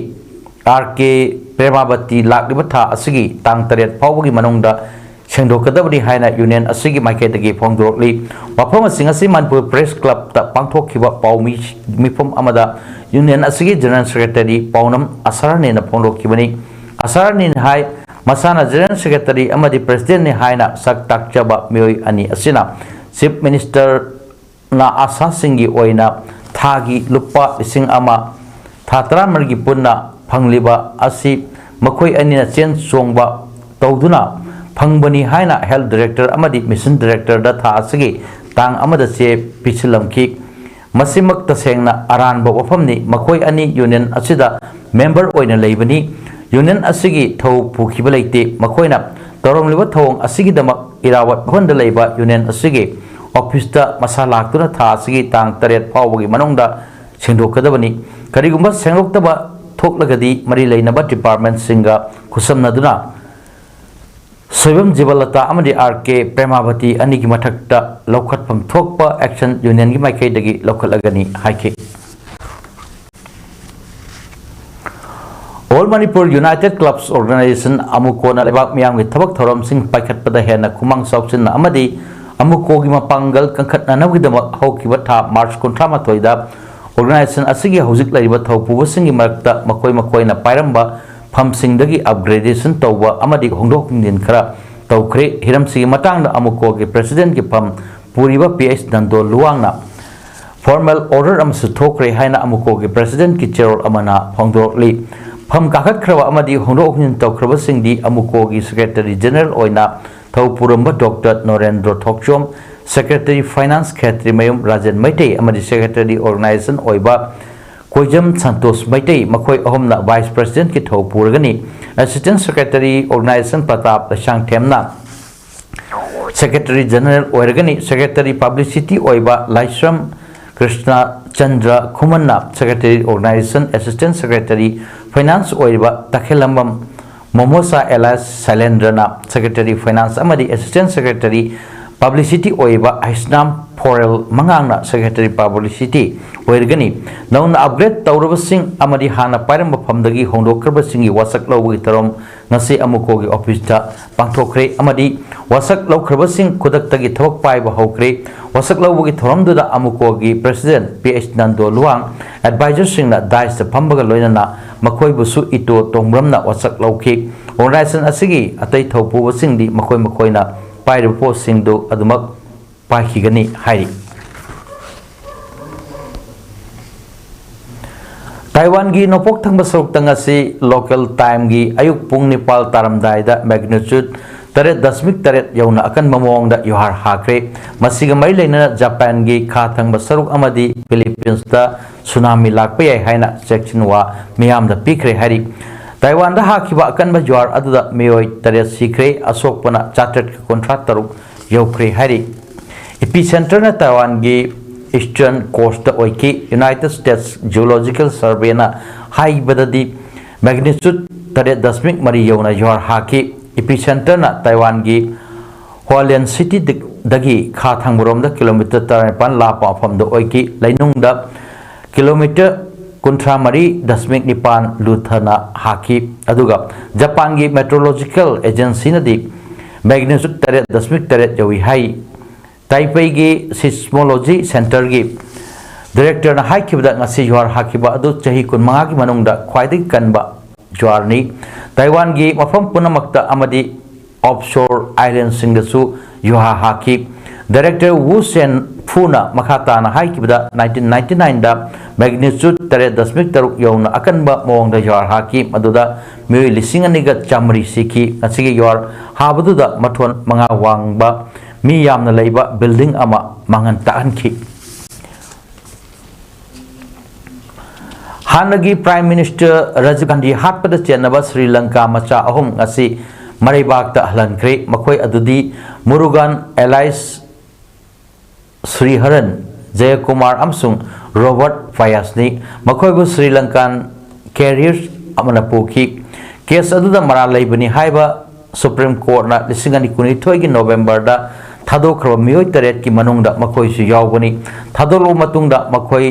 ꯑꯥꯔ ꯀꯦ ꯄ꯭ꯔꯦꯃꯥꯕꯇꯤ, ꯂꯥꯛꯂꯤꯕ ꯊꯥ ꯑꯁꯤꯒꯤ ꯇꯥꯡ ꯇꯔꯦꯠ ꯐꯥꯎꯕꯒꯤ ꯃꯅꯨꯡꯗ ꯁꯦꯡꯗꯣꯛꯀꯗꯕꯅꯤ ꯍꯥꯏꯅ Union ꯑꯁꯤꯒꯤ ꯃꯥꯏꯀꯩꯗꯒꯤ ꯐꯣꯡꯗꯣꯔꯛꯂꯤ꯫ ꯋꯥꯐꯝꯁꯤꯡ ꯑꯁꯤ ꯃꯅꯤꯄꯨꯔ Press Club ꯇ ꯄꯥꯡꯊꯣꯛꯈꯤꯕ ꯄꯥꯎ ꯃꯤ-, ꯃꯤꯐꯝ ꯑꯃꯗ Union ꯑꯁꯤꯒꯤ General Secretary ꯄꯥꯎꯅꯝ ꯑꯁꯔꯅꯤꯅ ꯐꯣꯡꯗꯣꯛꯈꯤꯕꯅꯤ꯫ ꯑꯁꯔꯅꯤꯅ ꯍꯥꯏ, ꯃꯁꯥꯅ General Secretary ꯑꯃꯗꯤ President ꯅꯤ ꯍꯥꯏꯅ ꯁꯛ ꯇꯥꯛꯆꯕ ꯃꯤꯑꯣꯏ ꯑꯅꯤ ꯑꯁꯤꯅ Chief Minister ꯅ ASHA ꯁꯤꯡꯒꯤ ꯑꯣꯏꯅ ꯊꯥꯒꯤ ꯂꯨꯄꯥ ꯂꯤꯁꯤꯡ ꯑꯃ, ꯊꯥ ꯇꯔꯥꯃꯔꯤꯒꯤ ꯄꯨꯟꯅ ꯐꯪꯂꯤꯕ ꯑꯁꯤ ꯃꯈꯣꯏ ꯑꯅꯤꯅ ꯆꯦꯟ ꯆꯣꯡꯕ ꯇꯧꯗꯨꯅ ꯐꯪꯕꯅꯤ ꯍꯥꯏꯅ Health Director ꯑꯃꯗꯤ Mission Director ꯗ ꯊꯥ ꯑꯁꯤꯒꯤ ꯇꯥꯡ ꯑꯃꯗ ꯆꯦ ꯄꯤꯁꯤꯜꯂꯝꯈꯤ꯫ ꯃꯁꯤꯃꯛ ꯇꯁꯦꯡꯅ ꯑꯔꯥꯟꯕ ꯋꯥꯐꯝꯅꯤ꯫ ꯃꯈꯣꯏ ꯑꯅꯤ Union ꯑꯁꯤꯗ member ꯑꯣꯏꯅ ꯂꯩꯕꯅꯤ꯫ Union ꯑꯁꯤꯒꯤ ꯊꯧ ꯄꯨꯈꯤꯕ ꯂꯩꯇꯦ꯫ ꯃꯈꯣꯏꯅ ꯇꯧꯔꯝꯂꯤꯕ ꯊꯧꯑꯣꯡ ꯑꯁꯤꯒꯤꯗꯃꯛ ꯏꯔꯥꯕꯠ ꯚꯕꯟꯗ ꯂꯩꯕ Union ꯑꯁꯤꯒꯤ office ꯇ ꯃꯁꯥ ꯂꯥꯛꯇꯨꯅ ꯊꯥ ꯑꯁꯤꯒꯤ ꯇꯥꯡ ꯇꯔꯦꯠ ꯐꯥꯎꯕꯒꯤ ꯃꯅꯨꯡꯗ ꯁꯦꯡꯗꯣꯛꯀꯗꯕꯅꯤ꯫ ꯀꯔꯤꯒꯨꯝꯕ ꯁꯦꯡꯗꯣꯛꯇꯕ ꯊꯣꯛꯂꯒꯗꯤ ꯃꯔꯤ ꯂꯩꯅꯕ department ꯁꯤꯡꯒ ꯈꯨꯠꯁꯝꯅꯗꯨꯅ ꯁꯣꯏꯕꯝ ꯖꯤꯕꯂꯇꯥ ꯑꯃꯗꯤ ꯑꯥꯔ ꯀꯦ ꯄ꯭ꯔꯦꯃꯥꯕꯇꯤ ꯑꯅꯤꯒꯤ ꯃꯊꯛꯇ ꯂꯧꯈꯠꯐꯝ ꯊꯣꯛꯄ action Union ꯒꯤ ꯃꯥꯏꯀꯩꯗꯒꯤ ꯂꯧꯈꯠꯂꯒꯅꯤ ꯍꯥꯏꯈꯤ꯫ All Manipur United Clubs Organisation, ꯑꯃꯨꯀꯣꯅ ꯂꯩꯕꯥꯛ ꯃꯤꯌꯥꯝꯒꯤ ꯊꯕꯛ ꯊꯧꯔꯝꯁꯤꯡ ꯄꯥꯏꯈꯠꯄꯗ ꯍꯦꯟꯅ ꯈꯨꯃꯥꯡ ꯆꯥꯎꯁꯤꯟꯅ ꯑꯃꯗꯤ ꯑꯃꯨꯀꯣꯒꯤ ꯃꯄꯥꯡꯒꯜ ꯀꯟꯈꯠꯅꯅꯕꯒꯤꯗꯃꯛ ꯍꯧꯈꯤꯕ ꯊꯥ March ꯀꯨꯟꯊ꯭ꯔꯥ ꯃꯥꯊꯣꯏꯗ organisation ꯑꯁꯤꯒꯤ ꯍꯧꯖꯤꯛ ꯂꯩꯔꯤꯕ ꯊꯧꯄꯨꯕꯁꯤꯡꯒꯤ ꯃꯔꯛꯇ ꯃꯈꯣꯏ ꯃꯈꯣꯏꯅ ꯄꯥꯏꯔꯝꯕ ꯐꯝꯁꯤꯡꯗꯒꯤ upgradation ꯇꯧꯕ ꯑꯃꯗꯤ ꯍꯣꯡꯗꯣꯛ ꯍꯣꯡꯖꯤꯟ ꯈꯔ ꯇꯧꯈ꯭ꯔꯦ꯫ ꯍꯤꯔꯝꯁꯤꯒꯤ ꯃꯇꯥꯡꯗ ꯑꯃꯨꯀꯣꯒꯤ President ꯀꯤ ꯐꯝ ꯄꯨꯔꯤꯕ P H Nando ꯂꯨꯋꯥꯡꯅ formal order ꯑꯃꯁꯨ ꯊꯣꯛꯈ꯭ꯔꯦ ꯍꯥꯏꯅ ꯑꯃꯨꯀꯣꯒꯤ President ꯀꯤ ꯆꯦꯔꯣꯜ ꯑꯃꯅ ꯐꯣꯡꯗꯣꯔꯛꯂꯤ꯫ ꯐꯝ ꯀꯥꯈꯠꯈ꯭ꯔꯕ ꯑꯃꯗꯤ ꯍꯣꯡꯗꯣꯛ ꯍꯣꯡꯖꯤꯟ ꯇꯧꯈ꯭ꯔꯕꯁꯤꯡꯗꯤ ꯑꯃꯨꯀꯣꯒꯤ Secretary General ꯑꯣꯏꯅ ꯊꯧ ꯄꯨꯔꯝꯕ ꯗꯣꯛꯇꯔ ꯅꯣꯔꯦꯟꯗ꯭ꯔꯣ ꯊꯣꯛꯆꯣꯝ, Secretary Finance ꯈꯦꯇ꯭ꯔꯤꯃꯌꯨꯝ ꯔꯥꯖꯦꯟ ꯃꯩꯇꯩ ꯑꯃꯗꯤ Secretary Organisation ꯑꯣꯏꯕ ꯀꯣꯏꯖꯝ ꯁꯟꯇꯣꯁ ꯃꯩꯇꯩ, ꯃꯈꯣꯏ ꯑꯍꯨꯝꯅ Vice President ꯀꯤ ꯊꯧ ꯄꯨꯔꯒꯅꯤ꯫ Assistant Secretary Organisation Pratap ꯂꯩꯁꯥꯡꯊꯦꯝꯅ Secretary General ꯑꯣꯏꯔꯒꯅꯤ꯫ Secretary Publicity ꯑꯣꯏꯕ ꯂꯥꯏꯁ꯭ꯔꯝ ꯀ꯭ꯔꯤꯁꯅ ꯆꯟꯗ꯭ꯔ ꯈꯨꯃꯟꯅ secretary organisation assistant secretary finance ꯑꯣꯏꯔꯤꯕ ꯇꯈꯦꯂꯝꯕꯝ ꯃꯣꯃꯣꯁꯥ ꯑꯦꯂꯥꯏꯁ ꯁꯩꯂꯦꯟꯗ꯭ꯔꯅ ꯁꯦꯀ꯭ꯔꯦꯇꯔꯤ ꯐꯥꯏꯅꯥꯟꯁ ꯑꯃꯗꯤ ꯑꯦꯁꯤꯁꯇꯦꯟ ꯁꯦꯀ꯭ꯔꯦꯇꯔꯤ ꯄꯕ꯭ꯂꯤꯁꯤꯇꯤ ꯑꯣꯏꯔꯤꯕ ꯍꯩꯁꯅꯥꯝ ꯐꯣꯔꯦꯜ ꯃꯉꯥꯡꯅ ꯁꯦꯀ꯭ꯔꯦꯇꯔꯤ ꯄꯕ꯭ꯂꯤꯁꯤꯇꯤ ꯑꯣꯏꯔꯒꯅꯤ꯫ ꯅꯧꯅ ꯑꯞꯒ꯭ꯔꯦꯗ ꯇꯧꯔꯕꯁꯤꯡ ꯑꯃꯗꯤ ꯍꯥꯟꯅ ꯄꯥꯏꯔꯝꯕ ꯐꯝꯗꯒꯤ ꯍꯣꯡꯗꯣꯛꯈ꯭ꯔꯕꯁꯤꯡꯒꯤ ꯋꯥꯁꯛ ꯂꯧꯕꯒꯤ ꯊꯧꯔꯝ ꯉꯁꯤ ꯑꯃꯨꯀꯣꯒꯤ ꯑꯣꯐꯤꯁꯇ ꯄꯥꯡꯊꯣꯛꯈ꯭ꯔꯦ ꯑꯃꯗꯤ ꯋꯥꯁꯛ ꯂꯧꯈ꯭ꯔꯕꯁꯤꯡ ꯈꯨꯗꯛꯇꯒꯤ ꯊꯕꯛ ꯄꯥꯏꯕ ꯍꯧꯈ꯭ꯔꯦ꯫ ꯋꯥꯁꯛ ꯂꯧꯕꯒꯤ ꯊꯧꯔꯝꯗꯨꯗ ꯑꯃꯨꯀꯣꯒꯤ president P H Nando Luwang, ꯑꯦꯗꯚꯥꯏꯖꯔꯁꯤꯡꯅ ꯗꯥꯏꯁꯇ ꯐꯝꯕꯒ ꯂꯣꯏꯅꯅ ꯃꯈꯣꯏꯕꯨꯁꯨ ꯏꯇꯣ ꯇꯣꯡꯕ꯭ꯔꯝꯅ ꯋꯥꯁꯛ ꯂꯧꯈꯤ꯫ ꯑꯣꯔꯒꯅꯥꯏꯖꯦꯁꯟ ꯑꯁꯤꯒꯤ ꯑꯇꯩ ꯊꯧꯄꯨꯕꯁꯤꯡꯗꯤ ꯃꯈꯣꯏ ꯃꯈꯣꯏꯅ ꯄꯥꯏꯔꯤꯕ ꯄꯣꯠꯁꯤꯡꯗꯨ ꯑꯗꯨꯃꯛ ꯄꯥꯏꯈꯤꯒꯅꯤ ꯍꯥꯏꯔꯤ꯫ ꯇꯥꯏꯋꯥꯟꯒꯤ ꯅꯣꯡꯄꯣꯛ ꯊꯪꯕ ꯁꯔꯨꯛꯇ ꯉꯁꯤ ꯂꯣꯀꯦꯜ ꯇꯥꯏꯝꯒꯤ ꯑꯌꯨꯛ ꯄꯨꯡ ꯅꯤꯄꯥꯜ ꯇꯥꯔꯝꯗꯥꯏꯗ ꯃꯦꯒꯅꯤꯆꯨꯠ ꯇꯔꯦꯠ ꯗꯁꯃꯤꯛ ꯇꯔꯦꯠ ꯌꯧꯅ ꯑꯀꯟꯕ ꯃꯑꯣꯡꯗ ꯌꯨꯍꯥꯔ ꯍꯥꯈ꯭ꯔꯦ꯫ ꯃꯁꯤꯒ ꯃꯔꯤ ꯂꯩꯅꯅ ꯖꯄꯥꯟꯒꯤ ꯈꯥ ꯊꯪꯕ ꯁꯔꯨꯛ ꯑꯃꯗꯤ ꯐꯤꯂꯤꯄꯤꯟꯁꯇ ꯁꯨꯅꯥꯃꯤ ꯂꯥꯛꯄ ꯌꯥꯏ ꯍꯥꯏꯅ ꯆꯦꯛꯁꯤꯟꯋꯥ ꯃꯤꯌꯥꯝꯗ ꯄꯤꯈ꯭ꯔꯦ ꯍꯥꯏꯔꯤ꯫ ꯇꯥꯏꯋꯥꯟꯗ ꯍꯥꯈꯤꯕ ꯑꯀꯟꯕ ꯖꯨꯍꯥꯔ ꯑꯗꯨꯗ ꯃꯤꯑꯣꯏ ꯇꯔꯦꯠ ꯁꯤꯈ꯭ꯔꯦ, ꯑꯁꯣꯛꯄꯅ ꯆꯥꯇ꯭ꯔꯦꯠꯀ ꯀꯨꯟꯊ꯭ꯔꯥ ꯇꯔꯨꯛ ꯌꯧꯈ꯭ꯔꯦ ꯍꯥꯏꯔꯤ꯫ ꯏꯄꯤ ꯁꯦꯟꯇꯔꯅ ꯇꯥꯏꯋꯥꯟꯒꯤ ꯏꯁꯇꯔꯟ ꯀꯣꯁꯇ ꯑꯣꯏꯈꯤ꯫ ꯌꯨꯅꯥꯏꯇꯦꯗ ꯁ꯭ꯇꯦꯠꯁ ꯖꯤꯑꯣꯂꯣꯖꯤꯀꯦꯜ ꯁꯔꯚꯦꯅ ꯍꯥꯏꯕꯗꯗꯤ ꯃꯦꯒꯅꯤꯆꯨꯠ ꯇꯔꯦꯠ ꯗꯁꯃꯤꯛ ꯃꯔꯤ ꯌꯧꯅ ꯌꯨꯍꯥꯔ ꯍꯥꯈꯤ꯫ ꯏꯄꯤ ꯁꯦꯟꯇꯔꯅ ꯇꯥꯏꯋꯥꯟꯒꯤ ꯍꯨꯑꯂꯦꯟ ꯁꯤꯇꯤꯗꯒꯤ ꯈꯥ ꯊꯪꯕꯔꯣꯝꯗ ꯀꯤꯂꯣꯃꯤꯇꯔ ꯇꯔꯥꯅꯤꯄꯥꯜ ꯂꯥꯞꯄ ꯃꯐꯝꯗ ꯑꯣꯏꯈꯤ꯫ ꯂꯩꯅꯨꯡꯗ ꯀꯤꯂꯣꯃꯤꯇꯔ ꯀꯨꯟꯊ꯭ꯔꯥ ꯃꯔꯤ ꯗꯁꯃꯤꯛ ꯅꯤꯄꯥꯟ ꯂꯨꯊꯅ ꯍꯥꯈꯤ꯫ ꯑꯗꯨꯒ ꯖꯄꯥꯟꯒꯤ ꯃꯦꯇ꯭ꯔꯣꯂꯣꯖꯤꯀꯦꯜ ꯑꯦꯖꯦꯟꯁꯤꯅꯗꯤ ꯃꯦꯒꯅꯤꯆꯨꯠ ꯇꯔꯦꯠ ꯗꯁꯃꯤꯛ ꯇꯔꯦꯠ ꯌꯧꯏ ꯍꯥꯏ꯫ ꯇꯥꯏꯄꯦꯏꯒꯤ ꯁꯤꯁꯃꯣꯂꯣꯖꯤ ꯁꯦꯟꯇꯔꯒꯤ ꯗꯥꯏꯔꯦꯛꯇꯔꯅ ꯍꯥꯏꯈꯤꯕꯗ ꯉꯁꯤ ꯌꯨꯍꯥꯔ ꯍꯥꯈꯤꯕ ꯑꯗꯨ ꯆꯍꯤ ꯀꯨꯟꯃꯉꯥꯒꯤ ꯃꯅꯨꯡꯗ ꯈ꯭ꯋꯥꯏꯗꯒꯤ ꯀꯟꯕ ꯖꯨꯍꯥꯔꯅꯤ꯫ ꯇꯥꯏꯋꯥꯟꯒꯤ ꯃꯐꯝ ꯄꯨꯝꯅꯃꯛꯇ ꯑꯃꯗꯤ ꯑꯣꯐꯁꯣꯔ ꯑꯥꯏꯂꯦꯟꯁꯤꯡꯗꯁꯨ ꯌꯨꯍꯥꯔ ꯍꯥꯈꯤ꯫ ꯗꯥꯏꯔꯦꯛꯇꯔ ꯋꯨ ꯁꯦꯟ ꯐꯨꯅ ꯃꯈꯥ ꯇꯥꯅ ꯍꯥꯏꯈꯤꯕꯗ ꯅꯥꯏꯟꯇꯤꯟ ꯅꯥꯏꯟꯇꯤ ꯅꯥꯏꯟꯗ ꯃꯦꯒꯅꯤꯆꯨꯠ ꯇꯔꯦꯠ ꯗꯁꯃꯤꯛ ꯇꯔꯨꯛ ꯌꯧꯅ ꯑꯀꯟꯕ ꯃꯑꯣꯡꯗ ꯌꯨꯍꯥꯔ ꯍꯥꯈꯤ, ꯃꯗꯨꯗ ꯃꯤꯑꯣꯏ ꯂꯤꯁꯤꯡ ꯑꯅꯤꯒ ꯆꯥꯃꯔꯤ ꯁꯤꯈꯤ꯫ ꯉꯁꯤꯒꯤ ꯌꯨꯍꯥꯔ ꯍꯥꯕꯗꯨꯗ ꯃꯊꯣꯟ ꯃꯉꯥ ꯋꯥꯡꯕ ꯃꯤ ꯌꯥꯝꯅ ꯂꯩꯕ ꯕꯤꯜꯗꯤꯡ ꯑꯃ ꯃꯥꯡꯍꯟ ꯇꯥꯛꯍꯟꯈꯤ꯫ ꯍꯥꯟꯅꯒꯤ ꯄ꯭ꯔꯥꯏꯝ ꯃꯤꯅꯤꯁꯇꯔ ꯔꯥꯖꯤꯕ ꯒꯥꯟꯙꯤ ꯍꯥꯠꯄꯗ ꯆꯦꯟꯅꯕ ꯁ꯭ꯔꯤ ꯂꯪꯀꯥ ꯃꯆꯥ ꯑꯍꯨꯝ ꯉꯁꯤ ꯃꯔꯩꯕꯥꯛꯇ ꯍꯜꯍꯟꯈ꯭ꯔꯦ꯫ ꯃꯈꯣꯏ ꯑꯗꯨꯗꯤ ꯃꯨꯔꯨꯒꯥꯟ ꯑꯦꯂꯥꯏꯁ ꯁ꯭ꯔꯤꯍꯔꯟ, ꯖꯌꯀꯨꯃꯥꯔ ꯑꯃꯁꯨꯡ ꯔꯣꯕꯔꯠ ꯐꯌꯥꯖꯅꯤ꯫ ꯃꯈꯣꯏꯕꯨ ꯁ꯭ꯔꯤ ꯂꯪꯀꯥꯟ ꯀꯦꯔꯤꯌꯔ ꯑꯃꯅ ꯄꯨꯈꯤ꯫ ꯀꯦꯁ ꯑꯗꯨꯗ ꯃꯔꯥꯜ ꯂꯩꯕꯅꯤ ꯍꯥꯏꯕ ꯁꯨꯄ꯭ꯔꯤꯝ ꯀꯣꯔꯠꯅ ꯂꯤꯁꯤꯡ ꯑꯅꯤ ꯀꯨꯟꯅꯤꯊꯣꯏꯒꯤ ꯅꯣꯕꯦꯝꯕꯔꯗ ꯊꯥꯗꯣꯛꯈ꯭ꯔꯕ ꯃꯤꯑꯣꯏ ꯇꯔꯦꯠꯀꯤ ꯃꯅꯨꯡꯗ ꯃꯈꯣꯏꯁꯨ ꯌꯥꯎꯕꯅꯤ꯫ ꯊꯥꯗꯣꯛꯂꯕ ꯃꯇꯨꯡꯗ ꯃꯈꯣꯏ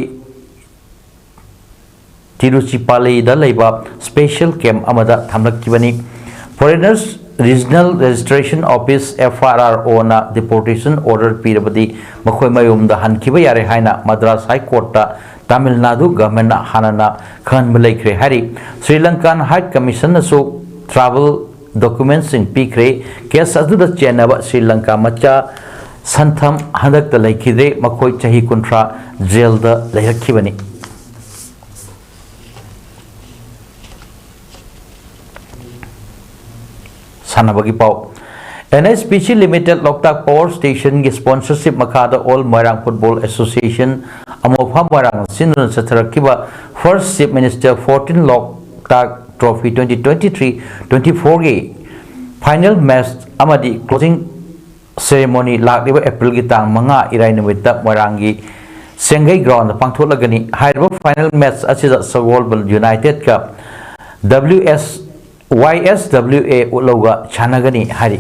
ꯇꯤꯔꯨꯆꯤꯄꯥꯂꯤꯗ ꯂꯩꯕ ꯁ꯭ꯄꯦꯁꯦꯜ ꯀꯦꯝꯞ ꯑꯃꯗ ꯊꯝꯂꯛꯈꯤꯕꯅꯤ꯫ Foreigners Regional Registration Office, F R R O, ꯅ ꯗꯤꯄꯣꯔꯇꯦꯁꯟ ꯑꯣꯔꯗꯔ ꯄꯤꯔꯕꯗꯤ ꯃꯈꯣꯏ ꯃꯌꯨꯝꯗ ꯍꯟꯈꯤꯕ ꯌꯥꯔꯦ ꯍꯥꯏꯅ ꯃꯗ꯭ꯔꯥꯁ ꯍꯥꯏ ꯀꯣꯔꯠꯇ ꯇꯥꯃꯤꯜ ꯅꯥꯗꯨ ꯒꯚꯔꯟꯃꯦꯟꯠꯅ ꯍꯥꯟꯅꯅ ꯈꯪꯍꯟꯕ ꯂꯩꯈ꯭ꯔꯦ ꯍꯥꯏꯔꯤ꯫ ꯁ꯭ꯔꯤ ꯂꯪꯀꯥꯟ ꯍꯥꯏ ꯀꯃꯤꯁꯟꯅꯁꯨ ꯇ꯭ꯔꯥꯚꯦꯜ ꯗꯣꯀꯨꯃꯦꯟꯠꯁꯤꯡ ꯄꯤꯈ꯭ꯔꯦ꯫ ꯀꯦꯁ ꯑꯗꯨꯗ ꯆꯦꯟꯅꯕ ꯁ꯭ꯔꯤ ꯂꯪꯀꯥ ꯃꯆꯥ ꯁꯟꯊꯝ ꯍꯟꯗꯛꯇ ꯂꯩꯈꯤꯗ꯭ꯔꯦ꯫ ꯃꯈꯣꯏ ꯆꯍꯤ ꯀꯨꯟꯊ꯭ꯔꯥ ꯖꯦꯜꯗ ꯂꯩꯔꯛꯈꯤꯕꯅꯤ꯫ ꯁꯥꯟꯅꯕꯒꯤ ꯄꯥꯎ꯫ N H P C Limited ꯂꯣꯛꯇꯥꯛ ꯄꯥꯋꯔ ꯁ꯭ꯇꯦꯁꯟꯒꯤ ꯁ꯭ꯄꯣꯟꯁꯔꯁꯤꯞ ꯃꯈꯥꯗ All Moirang Football Association, ꯑꯃꯣꯐꯥ ꯃꯣꯏꯔꯥꯡ, ꯁꯤꯟꯗꯨꯅ ꯆꯠꯊꯔꯛꯈꯤꯕ First Chief Minister fourteen ꯂꯣꯛꯇꯥꯛ ꯇ꯭ꯔꯣꯐꯤ twenty twenty-three twenty-four ꯒꯤ ꯐꯥꯏꯅꯦꯜ ꯃꯦꯆ ꯑꯃꯗꯤ ꯀ꯭ꯂꯣꯖꯤꯡ ꯁꯦꯔꯦꯃꯣꯅꯤ ꯂꯥꯛꯂꯤꯕ ꯑꯦꯄ꯭ꯔꯤꯜꯒꯤ ꯇꯥꯡ ꯃꯉꯥ, ꯏꯔꯥꯏ ꯅꯨꯃꯤꯠꯇ ꯃꯣꯏꯔꯥꯡꯒꯤ ꯁꯦꯡꯒꯩ ꯒ꯭ꯔꯥꯎꯟꯗ ꯄꯥꯡꯊꯣꯛꯂꯒꯅꯤ꯫ ꯍꯥꯏꯔꯤꯕ ꯐꯥꯏꯅꯦꯜ ꯃꯦꯆ ꯑꯁꯤꯗ ꯁꯒꯣꯜꯕꯜ ꯌꯨꯅꯥꯏꯇꯦꯗꯀ W S, Y S W A ꯎꯠꯂꯧꯒ ꯁꯥꯟꯅꯒꯅꯤ ꯍꯥꯏꯔꯤ꯫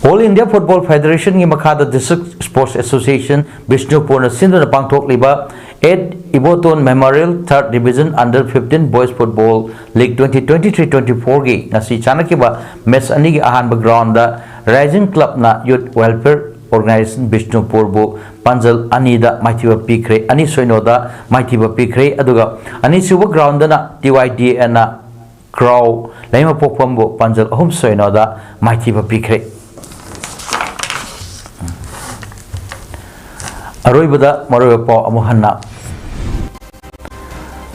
All India Football Federationꯒꯤ ꯃꯈꯥꯗ District Sports Association ꯕꯤꯁꯅꯨꯄꯨꯔꯅ ꯁꯤꯟꯗꯨꯅ ꯄꯥꯡꯊꯣꯛꯂꯤꯕ eight Iboton Memorial Third Division Under fifteen Boys Football League twenty twenty-three twenty-four ꯒꯤ ꯉꯁꯤ ꯁꯥꯟꯅꯈꯤꯕ ꯃꯦꯆ ꯑꯅꯤꯒꯤ ꯑꯍꯥꯟꯕ ground Rising Clubꯅ Youth Welfare Organisation ꯕꯤꯁꯅꯨꯄꯨꯔꯕꯨ ꯄꯥꯟꯖꯜ ꯑꯅꯤꯗ ꯃꯥꯏꯊꯤꯕ ꯄꯤꯈ꯭ꯔꯦ꯫ ꯑꯅꯤ ꯁꯣꯏꯅꯣꯗ ꯃꯥꯏꯊꯤꯕ ꯄꯤꯈ꯭ꯔꯦ꯫ ꯑꯗꯨꯒ ꯑꯅꯤꯁꯨꯕ ꯒ꯭ꯔꯥꯎꯟꯗꯅ T Y D Aꯅ ꯀ꯭ꯔꯥꯎ ꯂꯩꯃꯄꯣꯛꯐꯝꯕꯨ ꯄꯥꯟꯖꯜ ꯑꯍꯨꯝ ꯁꯣꯏꯅꯣꯗ ꯃꯥꯏꯊꯤꯕ ꯄꯤꯈ꯭ꯔꯦ꯫ ꯑꯔꯣꯏꯕꯗ ꯃꯔꯨꯑꯣꯏꯕ ꯄꯥꯎ ꯑꯃꯨꯛ ꯍꯟꯅ꯫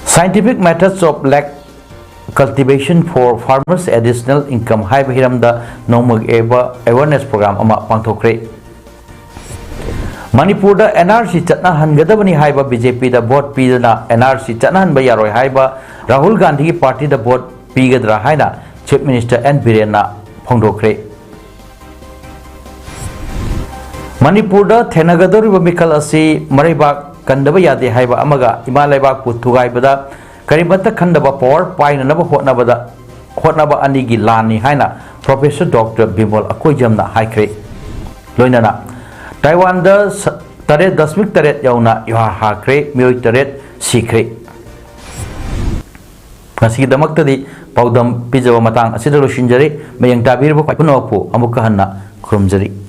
Scientific methods of lakh cultivation for farmers additional income ꯍꯥꯏꯕ ꯍꯤꯔꯝꯗ ꯅꯣꯡꯃꯒꯤ ꯑꯣꯏꯕ awareness program ꯑꯃ ꯄꯥꯡꯊꯣꯛꯈ꯭ꯔꯦ꯫ ꯃꯅꯤꯄꯨꯔꯗ N R C ꯆꯠꯅꯍꯟꯒꯗꯕꯅꯤ ꯍꯥꯏꯕ B J Pꯗ ꯚꯣꯠ ꯄꯤꯗꯅ N R C ꯆꯠꯅꯍꯟꯕ ꯌꯥꯔꯣꯏ ꯍꯥꯏꯕ ꯔꯥꯍꯨꯜ ꯒꯥꯟꯙꯤꯒꯤ ꯄꯥꯔꯇꯤꯗ ꯚꯣꯠ ꯄꯤꯒꯗ꯭ꯔꯥ ꯍꯥꯏꯅ Chief Minister N ꯕꯤꯔꯦꯟꯅ ꯐꯣꯡꯗꯣꯛꯈ꯭ꯔꯦ꯫ ꯃꯅꯤꯄꯨꯔꯗ ꯊꯦꯡꯅꯒꯗꯧꯔꯤꯕ ꯃꯤꯈꯜ ꯑꯁꯤ ꯃꯔꯩꯕꯥꯛ ꯀꯟꯗꯕ ꯌꯥꯗꯦ ꯍꯥꯏꯕ ꯑꯃꯒ ꯏꯃꯥ ꯂꯩꯕꯥꯛꯄꯨ ꯊꯨꯒꯥꯏꯕꯗ ꯀꯔꯤꯃꯠꯇ ꯈꯟꯗꯕ ꯄꯋꯥꯔ ꯄꯥꯏꯅꯅꯕ ꯍꯣꯠꯅꯕꯗ ꯍꯣꯠꯅꯕ ꯑꯅꯤꯒꯤ ꯂꯥꯟꯅꯤ ꯍꯥꯏꯅ ꯄ꯭ꯔꯣꯐꯦꯁꯔ ꯗꯣꯛꯇꯔ ꯕꯤꯃꯣꯜ ꯑꯀꯣꯏꯖꯝꯅ ꯍꯥꯏꯈ꯭ꯔꯦ꯫ ꯂꯣꯏꯅꯅ ꯇꯥꯏꯋꯥꯟꯗ ꯁ- ꯇꯔꯦꯠ ꯗꯁꯃꯤꯛ ꯇꯔꯦꯠ ꯌꯧꯅ ꯌꯨꯍꯥꯔ ꯍꯥꯈ꯭ꯔꯦ, ꯃꯤꯑꯣꯏ ꯇꯔꯦꯠ ꯁꯤꯈ꯭ꯔꯦ꯫ ꯉꯁꯤꯒꯤꯗꯃꯛꯇꯗꯤ ꯄꯥꯎꯗꯝ ꯄꯤꯖꯕ ꯃꯇꯥꯡ ꯑꯁꯤꯗ ꯂꯣꯏꯁꯤꯟꯖꯔꯦ꯫ ꯃꯌꯦꯡ ꯇꯥꯕꯤꯔꯤꯕ ꯈ꯭ꯋꯥꯏ ꯄꯨꯝꯅꯃꯛꯄꯨ ꯑꯃꯨꯛꯀ ꯍꯟꯅ ꯈꯨꯔꯨꯝꯖꯔꯤ꯫